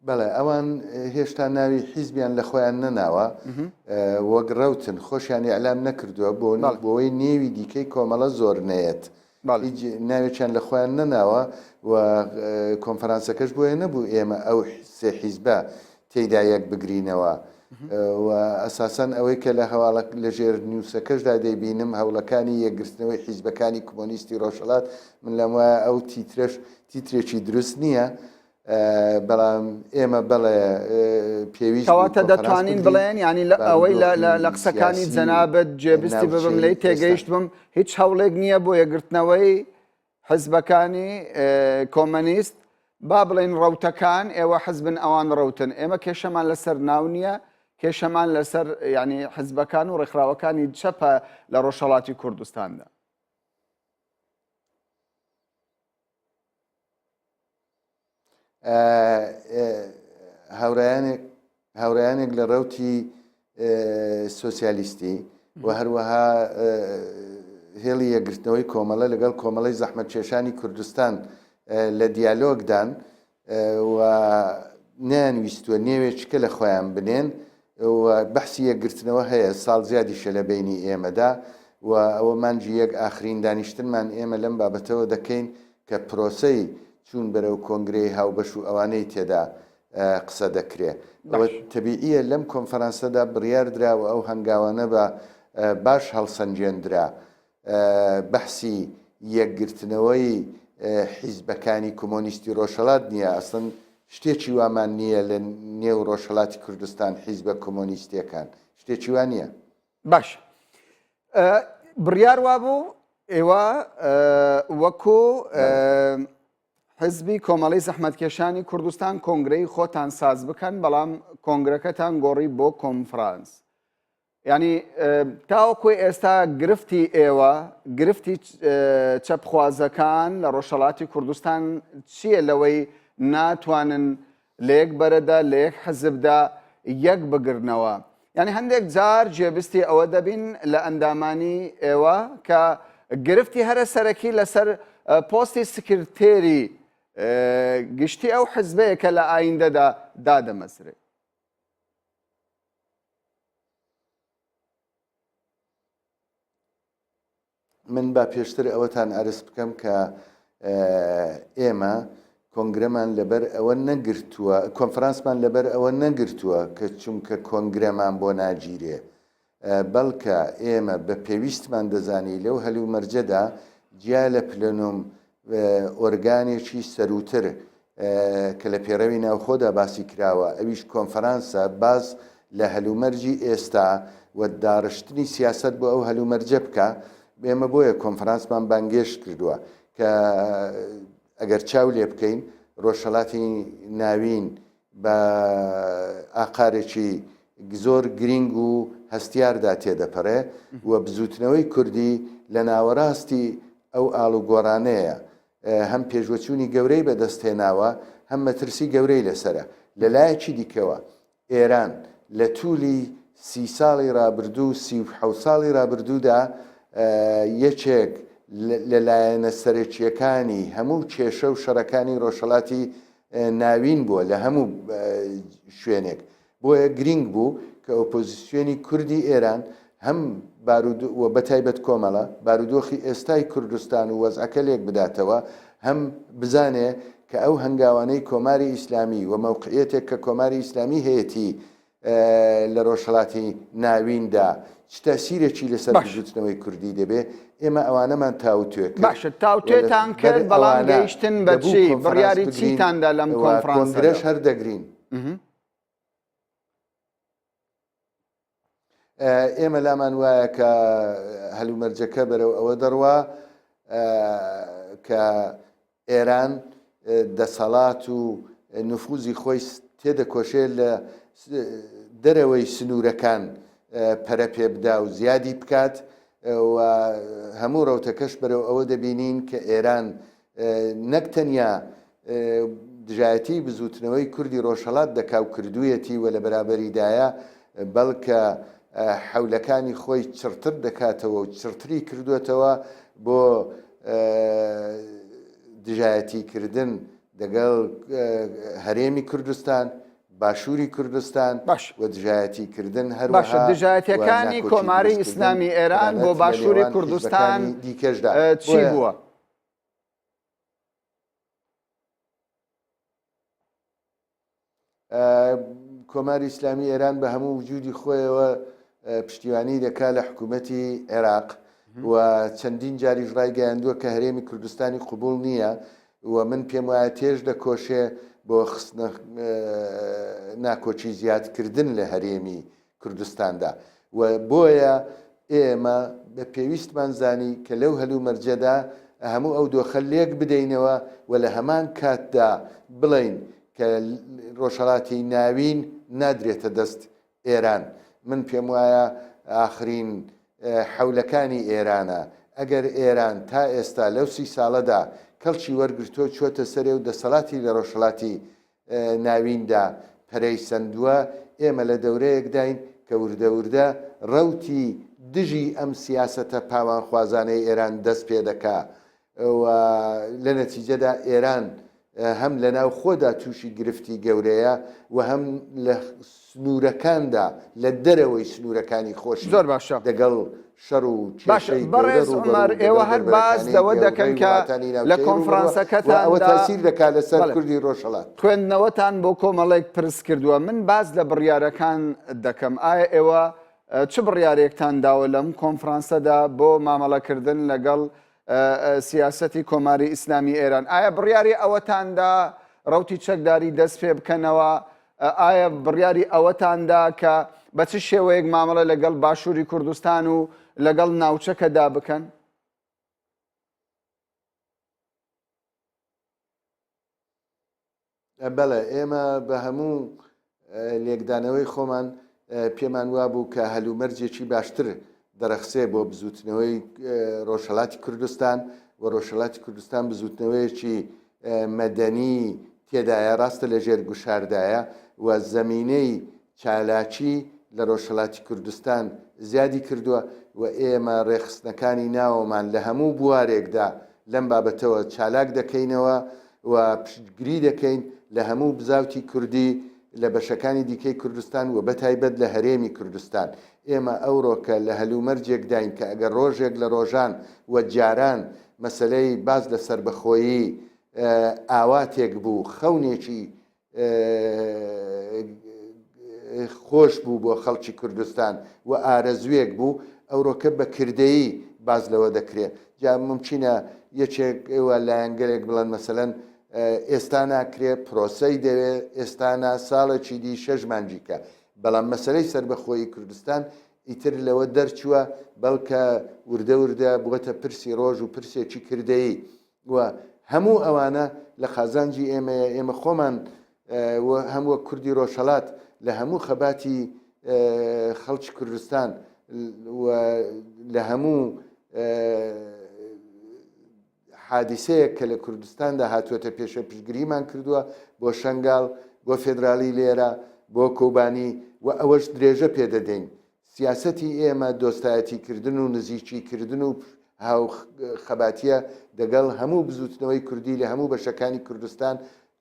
بەڵێ ئەوان هێشتا ناوی حیزبیان لە خۆیان نەناوە وەک ڕەوتن خۆشیان ئیعلام نەکردووە بۆ بۆی نێوی دیکەی کۆمەڵە زۆر نەیەت هیچ ناوێکیان لە خۆیان نەناوە و کۆنفرانسەکەش بۆیە نەبوو ئێمە ئەو سێ حیزبە تێیدا یەک بگرینەوە و ئەساسەن ئەوەی کە لە هەواڵە لە ژێر نووسەکەشدا دەیبینم هەوڵەکانی یەکگرتنەوەی حیزبەکانی کۆمۆنیستی ڕۆژهەڵات من لام وایە ئەو تیترەش تیترێکی دروست نییە بەڵام ئێمە بەڵێ پێویست کەواتە دەتوانین بڵێن ینی لە ئەوەی لە قسەکانی جەنابەت جێبستی ببم لی تێگەیشت بم هیچ هەوڵێک نییە بۆ یەکگرتنەوەی حزبەکانی کۆمەنیست با بڵێن ڕوتەکان ئێوە حزبن ئەوان ڕوتن ئێمە کێشەمان لەسەر ناو نییە کێشەمان لەسەر ینی حزبەکان و ڕێکخراوەکانی چەپە لە ڕۆژهڵاتی کوردستاندا. هاوڕێیانێک هاوڕێیانێک لە ڕەوتی سۆسیالیستی و هەروەها هێڵی یەکگرتنەوەی کۆمەڵە لەگەڵ کۆمەڵەی زەحمەتکێشانی کوردستان لە دیالۆگدان و نەیانویستووە نێوێکیکە لە خۆیان بنێن و بەحسی یەکگرتنەوە هەیە ساڵ زیادیشە لە بەینی ئێمەدا و ئەوە مانگی یەک ئاخرین دانیشتنمان ئێمە لەم بابەتەوە دەکەین کە پرۆسەی چوون بەرەو کۆنگرەی هاوبەش و ئەوانەی تێدا قسە دەکرێ. ئەوە تەبیعیە لەم کۆنفرانسەدا بڕیار درا و ئەو هەنگاوانە بە باش هەڵسەنگێندرا. بەحسی یەکگرتنەوەی حیزبەکانی کۆمۆنیستی ڕۆژهەڵات نییە، ئەسڵەن شتێکی وامان نییە لە نێو ڕۆژهەڵاتی کوردستان حیزبە کۆمۆنیستییەکان، شتێکی وا نییە. باش بڕیار وابوو ئێوە وەکو حزبی کۆمەڵی زەحمەتکێشانی کوردستان کۆنگرەی خۆتان ساز بکەن بەڵام کۆنگرەکەتان گۆڕی بۆ کۆنفرانس یانی تاوەکو ئێستا گرفتی ئێوە گرفتی چەپخوازەکان لە ڕۆژهەڵاتی کوردستان چییە لەوەی ناتوانن لە یەک بەرەدا لە یەک حزبدا یەک بگرنەوە یعنی هەندێک جار جێبستی ئەوە دەبین لە ئەندامانی ئێوە کە گرفتی هەرە سەرەکی لەسەر پۆستی سکرتێری گشتی ئەو حزبەیە کە لە ئایندەدا دادەمەزرێت. من با پێشتر ئەوەتان ئەرز بکەم کە ئێمە کۆنگرەمان لەبەر ئەوە نەگرتووە کۆنفرانسمان لەبەر ئەوە نەگرتووە کە چونکە کۆنگرەمان بۆ ناگیرێ بەڵکە ئێمە بە پێویستمان دەزانی لەو هەلومەرجەدا جیا لە پلنوم ئۆرگانێکی سەرووتر کە لە پێڕەوی ناوخۆدا باسی کراوە ئەویش کۆنفرانسە باس لە هەلومەرجی ئێستا و داڕشتنی سیاسەت بۆ ئەو هەلومەرجە بکا ئێمە بۆیە کۆنفرانسمان بانگێشت کردووە کە. ئەگەر چاو لێ بکەین ڕۆژهەڵاتی ناوین بە ئاقارێکی زۆر گرینگ و هەستیاردا تێدەپەڕێ و بزووتنەوەی کوردی لە ناوەڕاستی ئەو ئاڵوگۆڕانەیە هەم پێشوەچوونی گەورەی بەدەست هێناوە، هەم مەترسی گەورەی لەسەرە. لە لایەکی دیکەوە ئێران لە توولی سی ساڵی ڕابردوو و 37 ساڵی ڕابردوودا یەکێک لە لایەنە سەرەکییەکانی هەموو کێشە و شەڕەکانی ڕۆژهەڵاتی ناوین بووە لە هەموو شوێنێک. بۆیە گرینگ بوو کە ئۆپۆزیسیۆنی کوردی ئێران هەم بارود و بەتایبەت کۆمەڵە، بارودۆخی ئێستای کوردستان و وەزعەکە لێک بداتەوە، هەم بزانێ کە ئەو هەنگاوانەی کۆماری ئیسلامی و مەوقعیەتێک کە کۆماری ئیسلامی هەیەتی لە ڕۆژهەڵاتی ناویندا چ تەئسیرێکی لەسەر باش. بزووتنەوەی کوردی دەبێ، ئێمە ئەوانەمان تاوتوێ کرد باشە و لە تاوتوێتان بەر کرد بەڵام ئەوانە گەیشتن بە دەبوو چی؟ کۆنفرانس بڕیاری بگرین چیتان دا لەم و کۆنفرانسەدا؟ کۆنگرەش هەر دەگرین. ئێمە لامان وایە کە هەلومەرجەکە بەرەو ئەوە دەڕوا کە ئێران دەسەڵات و نفوزی خۆی تێدەکۆشێت لە دەرەوەی سنوورەکان پەرە پێ بدا و زیادی بکات و هەموو ڕەوتەکەش بەرەو ئەوە دەبینین کە ئێران نەک تەنیا دژایەتیی بزووتنەوەی کوردی ڕۆژهەڵات دەکا و کردوویەتی و لە بەرابەریدایە، بەڵکە حەولەکانی خۆی چڕتر دەکاتەوە و چڕتری کردووەتەوە بۆ دژایەتی کردن دەگەڵ هەرێمی کوردستان، باشووری کوردستان باش. و دژایەتی کردن باشە هەروەها و دژایەتیەکانی ناکۆکی کۆماری دروست کردن ئیسلامی ئێران بۆ تەنانەت لە باشووری نێوان کوردستان حیزبەکانی دیکەشدا. چی بۆیە بووە؟ کۆماری ئیسلامی ئێران بە هەموو وجودی خۆیەوە پشتیوانی دەکا لە حکوومەتی عێراق و چەندین جاریش ڕایگەیاندووە کە هەرێمی کوردستانی قوبول نییە و من پێم وایە تێش دەکۆشێ بۆ خستنە ناکۆکی زیادکردن لە هەرێمی کوردستاندا و بۆیە ئێمە بە پێویستمان زانی کە لەو هەلومەرجەدا هەموو ئەو دۆخە لێک بدەینەوە و لە هەمان کاتدا بڵێین کە ڕۆژهەڵاتی ناوین نادرێتە دەست ئێران. من پێم وایە ئاخرین حەولەکانی ئێرانە. ئەگەر ئێران تا ئێستا لەو سی ساڵەدا کەڵکی وەرگرتووە چووەتە سەرێ و دەسەڵاتی لە ڕۆژهەڵاتی ناویندا پەرەی سەندووە، ئێمە لە دەورەیەکداین کە وردە وردە ڕەوتی دژی ئەم سیاسەتە پاوانخوازانەی ئێران دەست پێ دەکا و لە نەتیجەدا ئێران هەم لە ناوخۆدا تووشی گرفتی گەورەیە و هەم لە سنوورەکاندا لە دەرەوەی سنوورەکانی خۆشی زۆر باشە. دەگەڵ شەڕ و باشە کێشەی گەورە بەڕێز ڕووبەڕوو عومەر دەگەڵ ئێوە هەر باس بەربەرەکانێی لەوە دەکەن گەورەی کە وڵاتانی لە ناوچەیی ڕووبەڕووە و ئەوە کۆنفرانسەکەتاندا تاسیر دەکا لەسەر بەڵێ کوردی ڕۆژهەڵات. خوێندنەوەتان بۆ کۆمەڵێک پرس کردووە من باس لە بڕیارەکان دەکەم ئایا ئێوە چ بڕیارێکتان داوە لەم کۆنفرانسەدا بۆ مامەڵەکردن لەگەڵ سیاسەتی کۆماری ئیسلامی ئێران ئایا بڕیاری ئەوەتان دا ڕەوتی چەکداری دەست پێ بکەنەوە ئایا بڕیاری ئەوەتان دا کە بە چ شێوەیەک مامەڵە لەگەڵ باشووری کوردستان و لەگەڵ ناوچەکەدا بکەن؟ بەڵێ، ئێمە بە هەموو لێکدانەوەی خۆمان پێمان وابوو کە هەلومەرجێکی باشتر دەڕەخسێ بۆ بزووتنەوەی ڕۆژهەڵاتی کوردستان و ڕۆژهەڵاتی کوردستان بزووتنەوەیەکی مەدەنی تێدایە، ڕاستە لە ژێر گوشاردایە و زەمینەی چالاکی لە ڕۆژهەڵاتی کوردستان زیادی کردووە و ئێمە ڕێکخستنەکانی ناوەمان لە هەموو بوارێکدا لەم بابەتەوە چالاک دەکەینەوە و پشتگری دەکەین لە هەموو بزاوتی کوردی لە بەشەکانی دیکەی کوردستان و بەتایبەت لە هەرێمی کوردستان. ئێمە ئەوڕۆکە لە هەلومەرجێکداین کە ئەگەر ڕۆژێک لە ڕۆژان و جاران مەسەلەی باس لە سەربەخۆیی ئاواتێک بوو، خەونێکی خۆش بوو بۆ خەڵکی کوردستان و ئارەزوویەک بوو، ئەوڕۆکە بە کردەیی باس لەوە دەکرێ. جا مومکینە یەکێک و لایەنگەلێک بڵێن مەسەلەن ئێستا ناکرێ، پرۆسەی دەوێ، ئێستا نا، ساڵێکی دی، شەش مانگی کە. بەڵام مەسەلەی سەربەخۆیی کوردستان ئیتر لەوە دەرچووە، بەڵکە وردە وردە بووەتە پرسی ڕۆژ و پرسێکی کردەیی و. هەموو ئەوانە لە قازانجی ئێمەیە، ئێمە خۆمان و هەم وەک کوردی ڕۆژهەڵات لە هەموو خەباتی خەڵکی کوردستان و لە هەموو حادیسەیەک کە لە کوردستاندا هاتووەتە پێشێ پشتگریمان کردووە بۆ شەنگال، بۆ فێدرالی لێرە، بۆ کۆبانی و ئەوەش درێژە پێ دەدەین. سیاسەتی ئێمە دۆستایەتی کردن و نزیکی کردن و هاو خەباتیە دەگەڵ هەموو بزووتنەوەی کوردی لە هەموو بەشەکانی کوردستان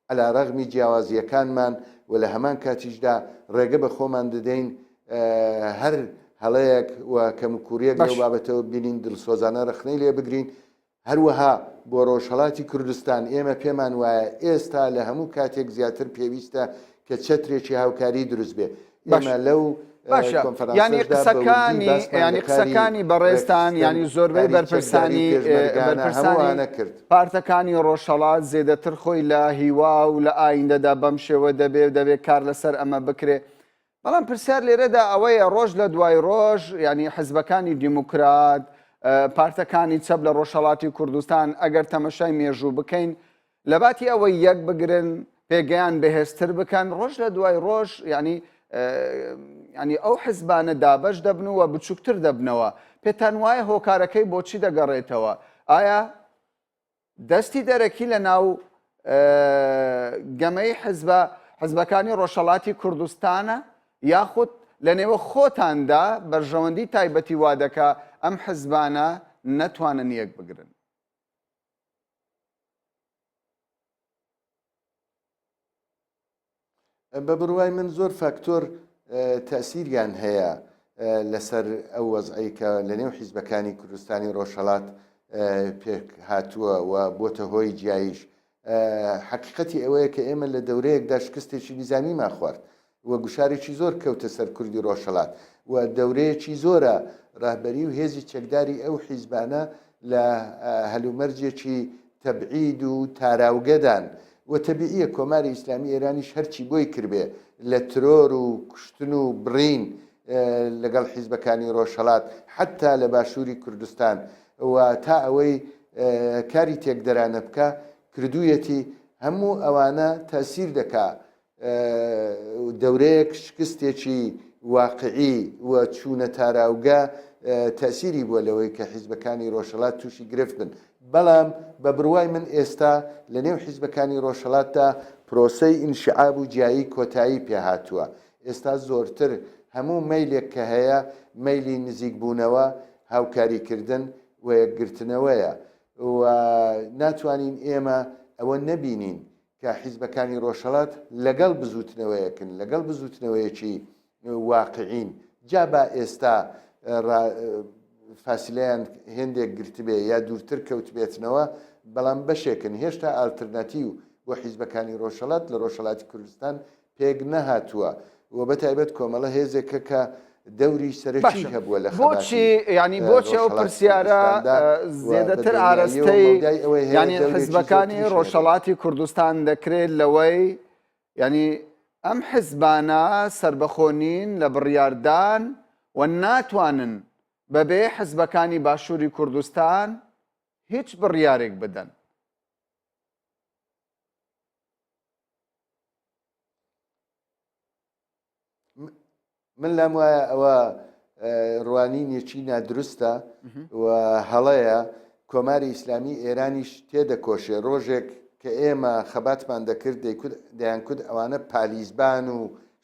عەلا رەغمی جیاوازییەکانمان و لە هەمان کاتیشدا ڕێگە بە خۆمان دەدەین هەر هەڵەیەک و کەموکوڕییەک لەو بابەتەوە ببینین دڵسۆزانە ڕەخنەی لێ بگرین. هەروەها بۆ ڕۆژهەڵاتی کوردستان ئێمە پێمان وایە ئێستا لە هەموو کاتێک زیاتر پێویستە کە چەترێکی هاوکاری دروست بێ. ئێمە لەو باشە یانی کۆنفرانسەشدا بە وردی قسەکانی باسمان یانی لە کاری قسەکانی بەڕێزتان ڕێکخستن، یانی زۆربەی کاری چەکداری بەرپرسانی و پێشمەرگانە بەرپرسانی هەمووانە کرد. پارتەکانی ڕۆژهەڵات زێدەتر خۆی لە هیوا و لە ئایندەدا بەم شێوە دەبێ و دەبێ کار لەسەر ئەمە بکرێ بەڵام پرسیار لێرەدا ئەوەیە ڕۆژ لە دوای ڕۆژ یانی حزبەکانی دیموکرات پارتەکانی چەپ لە ڕۆژهەڵاتی کوردستان ئەگەر تەمەشای مێژوو بکەین لەباتی ئەوەی یەک بگرن پێگەیان بەهێزتر بکەن ڕۆژ لە دوای ڕۆژ یعنی ینی ئەو حزبانە دابەش دەبن و بچووکتر دەبنەوە پێتان وایە هۆکارەکەی بۆچی دەگەڕێتەوە ئایا دەستی دەرەکی لە ناو گەمەی حزبە حزبەکانی ڕۆژهەڵاتی کوردستانە یاخود لە نێوە خۆتاندا بەرژەوەندی تایبەتی وا دەکا ئەم حزبانە نەتوانن یەک بگرن؟ بە بڕوای من زۆر فاکتۆر تەسیریان هەیە لەسەر ئەو وەزعەی کە لە نێو حیزبەکانی کوردستانی ڕۆژهەڵات پێک هاتووە و بۆتە هۆی جیاییش. حەقیقەتی ئەوەیە کە ئێمە لە دەورەیەکدا شکستێکی نیزامیمان خوارد و گوشارێکی زۆر کەوتە سەر کوردی ڕۆژهەڵات و دەورەیەکی زۆرە ڕەهبەری و هێزی چەکداری ئەو حیزبانە لە هەلومەرجێکی تەبعید و تاراوگەدان و تەبیعیە کۆماری ئیسلامی ئێرانیش هەرچی بۆی کربێ لە ترۆر و کوشتن و بڕین لەگەڵ حیزبەکانی ڕۆژهەڵات حەتتا لە باشووری کوردستان و تا ئەوەی کاری تێکدەرانە بکا کردوویەتی هەموو ئەوانە تەسیر دەکا دەورەیەک شکستێکی واقعی و چوونە تاراوگە تەئسیری بووە لەوەی کە حیزبەکانی ڕۆژهەڵات تووشی گرفت بن، بەڵام بە بڕوای من ئێستا لە نێو حیزبەکانی ڕۆژهەڵاتدا پرۆسەی ئینشعاب و جیایی کۆتایی پێهاتووە، ئێستا زۆرتر هەموو مەیلێک کە هەیە مەیلی نزیکبوونەوە، هاوکاریکردن و یەکگرتنەوەیە و ناتوانین ئێمە ئەوە نەبینین کە حیزبەکانی ڕۆژهەڵات لەگەڵ بزووتنەوەیەکن، لەگەڵ بزووتنەوەیەکی واقعین، جا با ئێستا فاسیلەیان هێندێک گرتبێ یا دوورتر کەوتبێتنەوە، بەڵام بەشێکن، هێشتا ئالترناتیو بۆ حیزبەکانی ڕۆژهەڵات لە ڕۆژهەڵاتی کوردستان پێک نەهاتووە و بە تایبەت کۆمەڵە هێزێکە کە دەوری سەرەکی باشە هەبووە لە بۆچی خەباتی یعنی بۆچی ئەو ڕۆژهەڵاتی پرسیارە کوردستاندا و بە زێدەتر دڵنیاییەوە ئارەستەی مەودای ئەوەی هەیە یعنی دەورێکی حزبەکانی زۆرتریشی هەبێت. ڕۆژهەڵاتی کوردستان دەکرێت لەوەی یعنی ئەم حزبانە سەربەخۆ نین لە بڕیاردان و ناتوانن بەبێ حزبەکانی باشووری کوردستان هیچ بڕیارێک بدەن. من لام وایە ئەوە ڕوانینێکی نادروستە و هەڵەیە کۆماری ئیسلامی ئێرانیش تێدەکۆشێ ڕۆژێک کە ئێمە خەباتمان دەکرد دەیکوت دەیانکوت ئەوانە پالیزبان و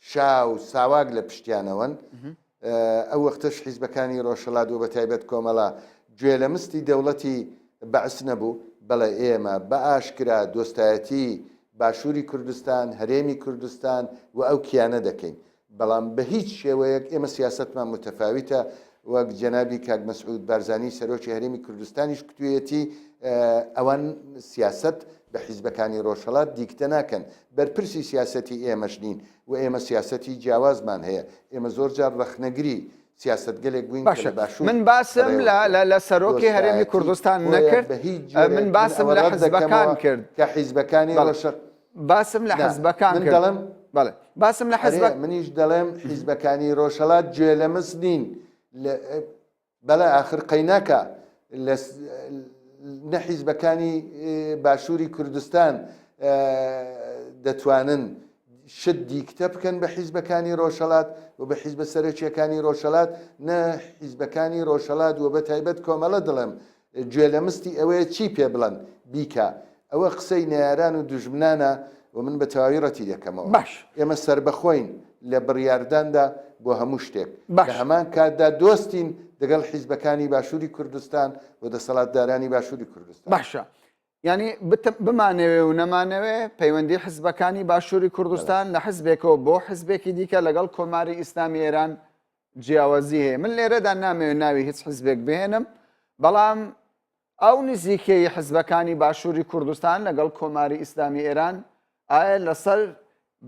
شا و ساواک لە پشتیانەوەن ئەو وەختەش حیزبەکانی ڕۆژهەڵات و بەتایبەت کۆمەڵە گوێ لە مستی دەوڵەتی بەعس نەبوو، بەڵێ ئێمە بە ئاشکرا دۆستایەتی باشووری کوردستان، هەرێمی کوردستان و ئەو کیانە دەکەین. بەڵام بە هیچ شێوەیەک ئێمە سیاسەتمان متەفاویتە، وەک جەنابی کاک مەسعود بارزانی سەرۆکی هەرێمی کوردستانیش کوتویەتی ئەوان سیاسەت بە حیزبەکانی ڕۆژهەڵات دیکتە ناکەن، بەرپرسی سیاسەتی ئێمەش نین و ئێمە سیاسەتی جیاوازمان هەیە، ئێمە زۆر جار ڕەخنەگری سیاسەتگەلێک بووین کە باشە لە باشوور من باسم لە بەڕێوە لە چووە. لە سەرۆکی هەرێمی دۆستایەتی کوردستان بۆیە نەکرد بە هیچ جۆرێک من من باسم ئەوە لە ڕەت حزبەکان دەکەمەوە کرد کە حیزبەکانی بەڵێ ڕۆژە باسم لە نا حزبەکان من کرد دەڵێم بەڵێ باسم لە ئەرێ حزبە منیش دەڵێم حیزبەکانی ڕۆژهەڵات گوێ لە مس نین لە بەڵێ ئاخر قەیناکە لە. نە حیزبەکانی باشووری کوردستان دەتوانن شت دیکتە بکەن بە حیزبەکانی ڕۆژهەڵات و بە حیزبە سەرەکییەکانی ڕۆژهەڵات، نە حیزبەکانی ڕۆژهەڵات و بە تایبەت کۆمەڵە دەڵێم گوێ لە مستی ئەوەیە چی پێ بڵێن بیکا. ئەوە قسەی نەیاران و دوژمنانە و من بە تەواوی ڕەتی دەکەمەوە. باش. ئێمە سەربەخۆین لە بڕیارداندا بۆ هەموو شتێک. باش. لە هەمان کاتدا دۆستین دەگەڵ حیزبەکانی باشووری کوردستان و دەسەڵاتدارانی باشووری کوردستان. باشە. یانی بمانەوێ و نەمانەوێ پەیوەندی حزبەکانی باشووری کوردستان لە حزبێکەوە بۆ حزبێکی دیکە لەگەڵ کۆماری ئیسلامی ئێران جیاوازی هەیە من لێرەدا نامەوێت ناوی هیچ حزبێک بهێنم بەڵام ئەو نزیکەی حزبەکانی باشووری کوردستان لەگەڵ کۆماری ئیسلامی ئێران ئایا لەسەر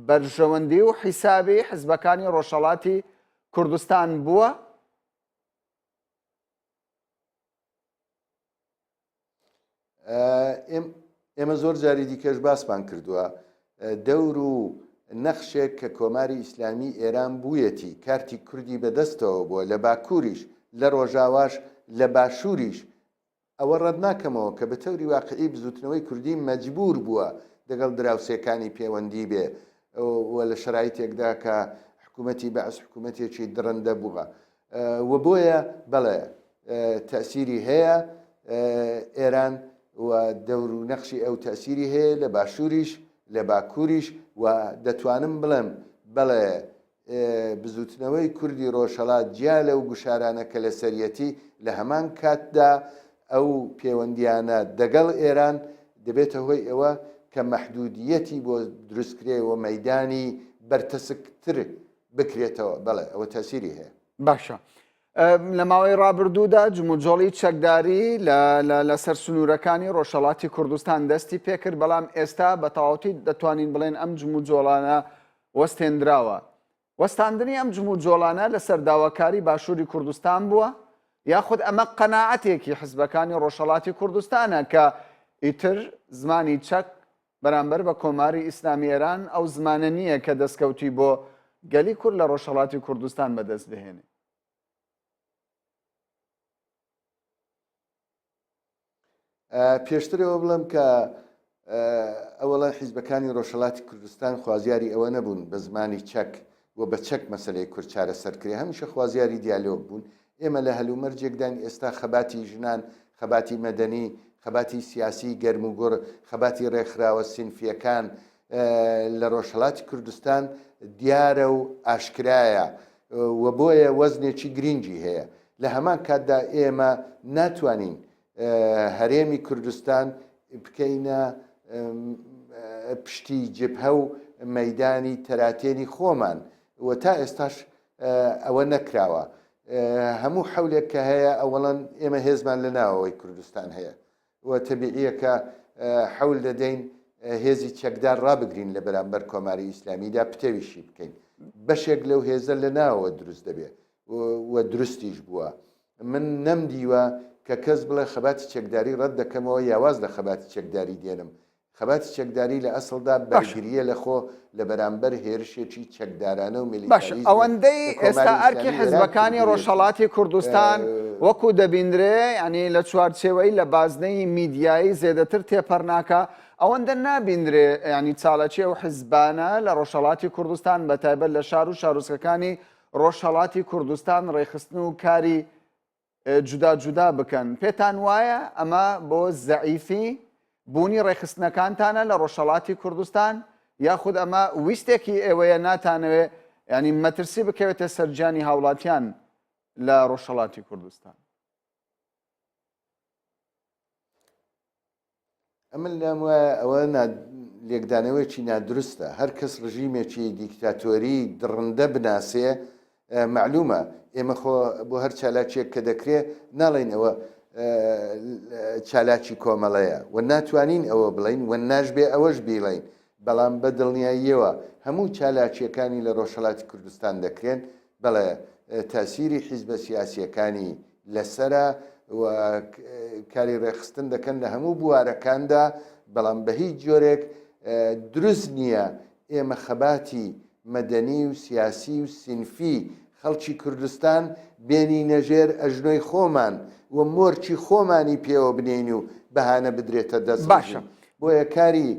بەرژەوەندی و حیسابی حزبەکانی ڕۆژهەڵاتی کوردستان بووە؟ ئێمە زۆر جاری دیکەش باسمان کردووە دەور و نەخشێک کە کۆماری ئیسلامی ئێران بوویەتی کارتی کوردی بەدەستەوە بووە لە باکووریش لە ڕۆژاواش لە باشووریش ئەوە ڕەت ناکەمەوە کە بە تەوری واقعی بزوتنەوەی کوردی مەجبور بووە دەگەڵ دراوسێکانی پێوەندی بێ و لە شەرایتێکدا کە حکوومەتی بەعس حکوومەتێکی دڕندە بووە و بۆیە بەڵێ تەئسیری هەیە ئێران و دەور و نەخشی ئەو تەئسیری هەیە لە باشووریش لە باکووریش و دەتوانم بڵێم بەڵێ بزوتنەوەی کوردی ڕۆژهەڵات جیا لەو گوشارانە کە لەسەریەتی لە هەمان کاتدا ئەو پێوەندیانە دەگەڵ ئێران دەبێتە هۆی ئەوە کە مەحدودیەتی بۆ دروستکرێ و مەدانی بەرتەسکتر بکرێتەوە بەڵێ ئەوە تەسیری هەیە. باشە لە ماوەی ڕابردوودا جموجۆڵی چەکداری لەسەر سنوورەکانی ڕۆژهەڵاتی کوردستان دەستی پێکرد بەڵام ئێستا بە تەواوەتی دەتوانین بڵێن ئەم جموجۆڵانە وەستێنراوە وەستاندنی ئەم جموجۆڵانە لەسەر داواکاری باشووری کوردستان بووە یاخود ئەمە قەناعەتێکی حزبەکانی ڕۆژهەڵاتی کوردستانە کە ئیتر زمانی چەک بەرامبەر بە کۆماری ئیسلامی ئێران ئەو زمانە نییە کە دەستکەوتی بۆ گەلی کورد لە ڕۆژهەڵاتی کوردستان بەدەست بهێنێ. پێشتر ئەوە بڵێم کە ئەوەڵەن حیزبەکانی ڕۆژهەڵاتی کوردستان خوازیاری ئەوە نەبوون بە زمانی چەک و بە چەک مەسەلەی کورد چارەسەر کرێ، هەمیشە خوازیاری دیالۆگ بوون. ئێمە لە هەلومەرجێکداین ئێستا خەباتی ژنان، خەباتی مەدەنی، خەباتی سیاسیی گەرموگوڕ، خەباتی ڕێکخراوە سینفییەکان لە ڕۆژهەڵاتی کوردستان دیارە و ئاشکرایە و بۆیە وەزنێکی گرینگی هەیە. لە هەمان کاتدا ئێمە ناتوانین هەرێمی کوردستان بکەینە پشتی جبهە و مەیدانی تەراتێنی خۆمان و تا ئێستاش ئەوە نەکراوە. هەموو حەولێک کە هەیە ئەوەڵەن ئێمە هێزمان لە ناوەوەی کوردستان هەیە و تەبیعیە کە حەول دەدەین هێزی چەکدار ڕابگرین لە بەرامبەر کۆماری ئیسلامیدا پتەویشی بکەین. بەشێک لەو هێزە لە ناوەوە دروست دەبێ و دروستیش بووە. من نەمدیوە کە کەس بڵێ خەباتی چەکداری ڕەت دەکەمەوە یا واز لە خەباتی چەکداری دێنم. خەباتی چەکداری لە ئەسڵدا باشە. بەرگرییە لە خۆ لە بەرامبەر هێرشێکی چەکدارانە و باشە میلیتاریزمێک ئەوەندەی کە ئێستا کۆماری ئەرکی ئیسلامی ئێران حزبەکانی کردوویەتی. ڕۆژهەڵاتی کوردستان وەکو دەبینرێ یانی لە چوارچێوەی لە بازنەی میدیایی زێدەتر تێپەڕ ناکا ئەوەندە نابینرێ یانی چالاکی ئەو حزبانە لە ڕۆژهەڵاتی کوردستان بە تایبەت لە شار و شارۆچکەکانی ڕۆژهەڵاتی کوردستان ڕێکخستن و کاری جودا جودا بکەن پێتان وایە ئەمە بۆ زەعیفی بوونی ڕێکخستنەکانتانە لە ڕۆژهەڵاتی کوردستان یاخود ئەمە ویستێکی ئێوەیە ناتانەوێ ینی مەترسی بکەوێتە سەرجانی هاوڵاتیان لە ڕۆژهەڵاتی کوردستان؟ ئەمن لام وایە ئەوە لێکدانەوەیەکی نادروستە هەر کەس ڕژیمێکی دیکتاتۆری دڕندە بناسێ مەعلومە ئێمە خۆ بۆ هەر چالاکیەک کە دەکرێ ناڵێین ئەوە چالاکی کۆمەڵەیە و ناتوانین ئەوە بڵین و ناشبێ ئەوەش بیڵین بەڵام بە دڵنیاییەوە هەموو چالاکیەکانی لە ڕۆژهەڵاتی کوردستان دەکرێن بەڵێ تاسیری حیزبە سیاسیەکانی لەسەرە و کاری ڕێکخستن دەکەن لە هەموو بوارەکاندا، بەڵام بە هیچ جۆرێک دروست نییە ئێمە خەباتی مەدەنی و سیاسی و سینفی خەڵکی کوردستان بێنینە ژێر ئەژنۆی خۆمان و مۆرکی خۆمانی پێوە بنێین و بەهانە بدرێتە دەست باشە. ڕژیم. بۆیە کاری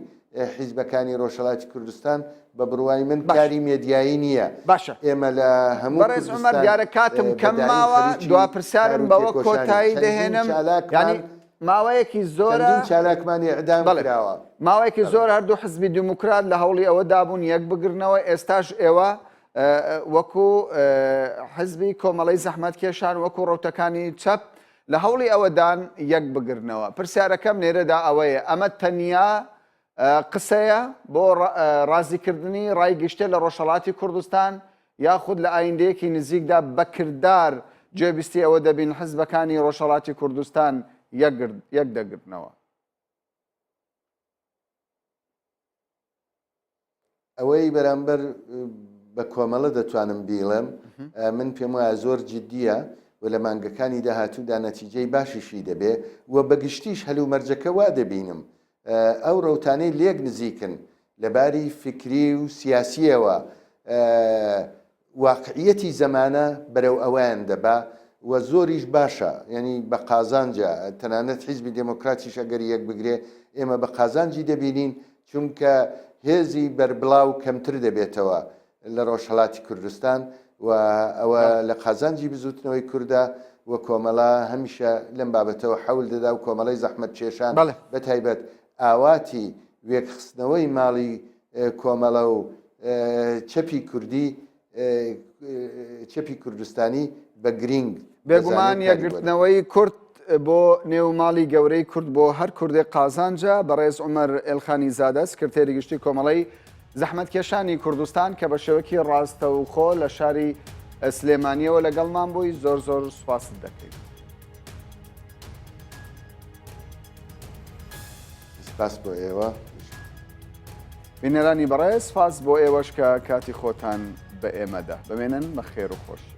حیزبەکانی ڕۆژهەڵاتی کوردستان بە بڕوای من باشە. کاری مێدیایی نییە. باشە. ئێمە لە هەموو بەڕێز عومەر کوردستان دیارە کاتم بە کەم دایم ماوە خەریکی دوا کار پرسیارم و بەوە تێکۆشانین. کۆتایی چەندین دەهێنم چالاکمان یانی ماوەیەکی زۆرە چەندین چالاکمان ئێعدام بەڵێ کراوە. ماوەیەکی بەڵێ. زۆر هەردوو حزبی دیموکرات لە هەوڵی ئەوە دابوون یەک بگرنەوە ئێستاش ئێوە وەکو حزبی کۆمەڵەی زەحمەتکێشان وەکو ڕەوتەکانی چەپ لە هەوڵی ئەوەدان یەک بگرنەوە پرسیارەکەم لێرەدا ئەوەیە ئەمە تەنیا قسەیە بۆ ڕازیکردنی ڕای گشتێ لە ڕۆژهەڵاتی کوردستان یاخود لە ئایندەیەکی نزیکدا بەکردار گوێبیستی ئەوە دەبین حزبەکانی ڕۆژهەڵاتی کوردستان یەک دەگرنەوە؟ ئەوەی بەرامبەر بە کۆمەڵە دەتوانم بیڵێم من پێم وایە زۆر جددیە و لە مانگەکانی داهاتوودا نەتیجەی باشیشی دەبێ و بەگشتیش هەلومەرجەکە وا دەبینم ئەو ڕەوتانەی لێک نزیکن لە باری فکری و سیاسیەوە واقعیەتی زەمانە بەرەو ئەوەیان دەبا و زۆریش باشە یانی بە قازانجە تەنانەت حیزبی دێمۆکراتیش ئەگەر یەک بگرێ ئێمە بە قازانجی دەبینین چونکە هێزی بەربڵاو کەمتر دەبێتەوە لە ڕۆژهەڵاتی کوردستان و ئەوە لە قازانجی بزووتنەوەی کوردە و کۆمەڵە هەمیشە لەم بابەتەوە حەول دەدا و کۆمەڵەی زەحمەتکێشان بە تایبەت ئاواتی وێکخستنەوەی ماڵی کۆمەڵە و چەپی کوردی چەپی کوردستانی بە گرینگ بێگومان یەکگرتنەوەی کورد بۆ نێو ماڵی گەورەی کورد بۆ هەر کوردێک قازانجە بەڕێز عومەر ئێلخانی زادە سکرتێری گشتی کۆمەڵەی زەحمەتکێشانی کوردستان کە بە شێوەکی ڕاستەوخۆ لە شاری سلێمانیەوە لەگەڵمان بووی زۆر زۆر سوپاست دەکەین. سپاس بۆ ئێوە. بینەرانی بەڕێز سپاس بۆ ئێوەش کە کاتی خۆتان بە ئێمەدا. بمێنن بە خێر و خۆشی.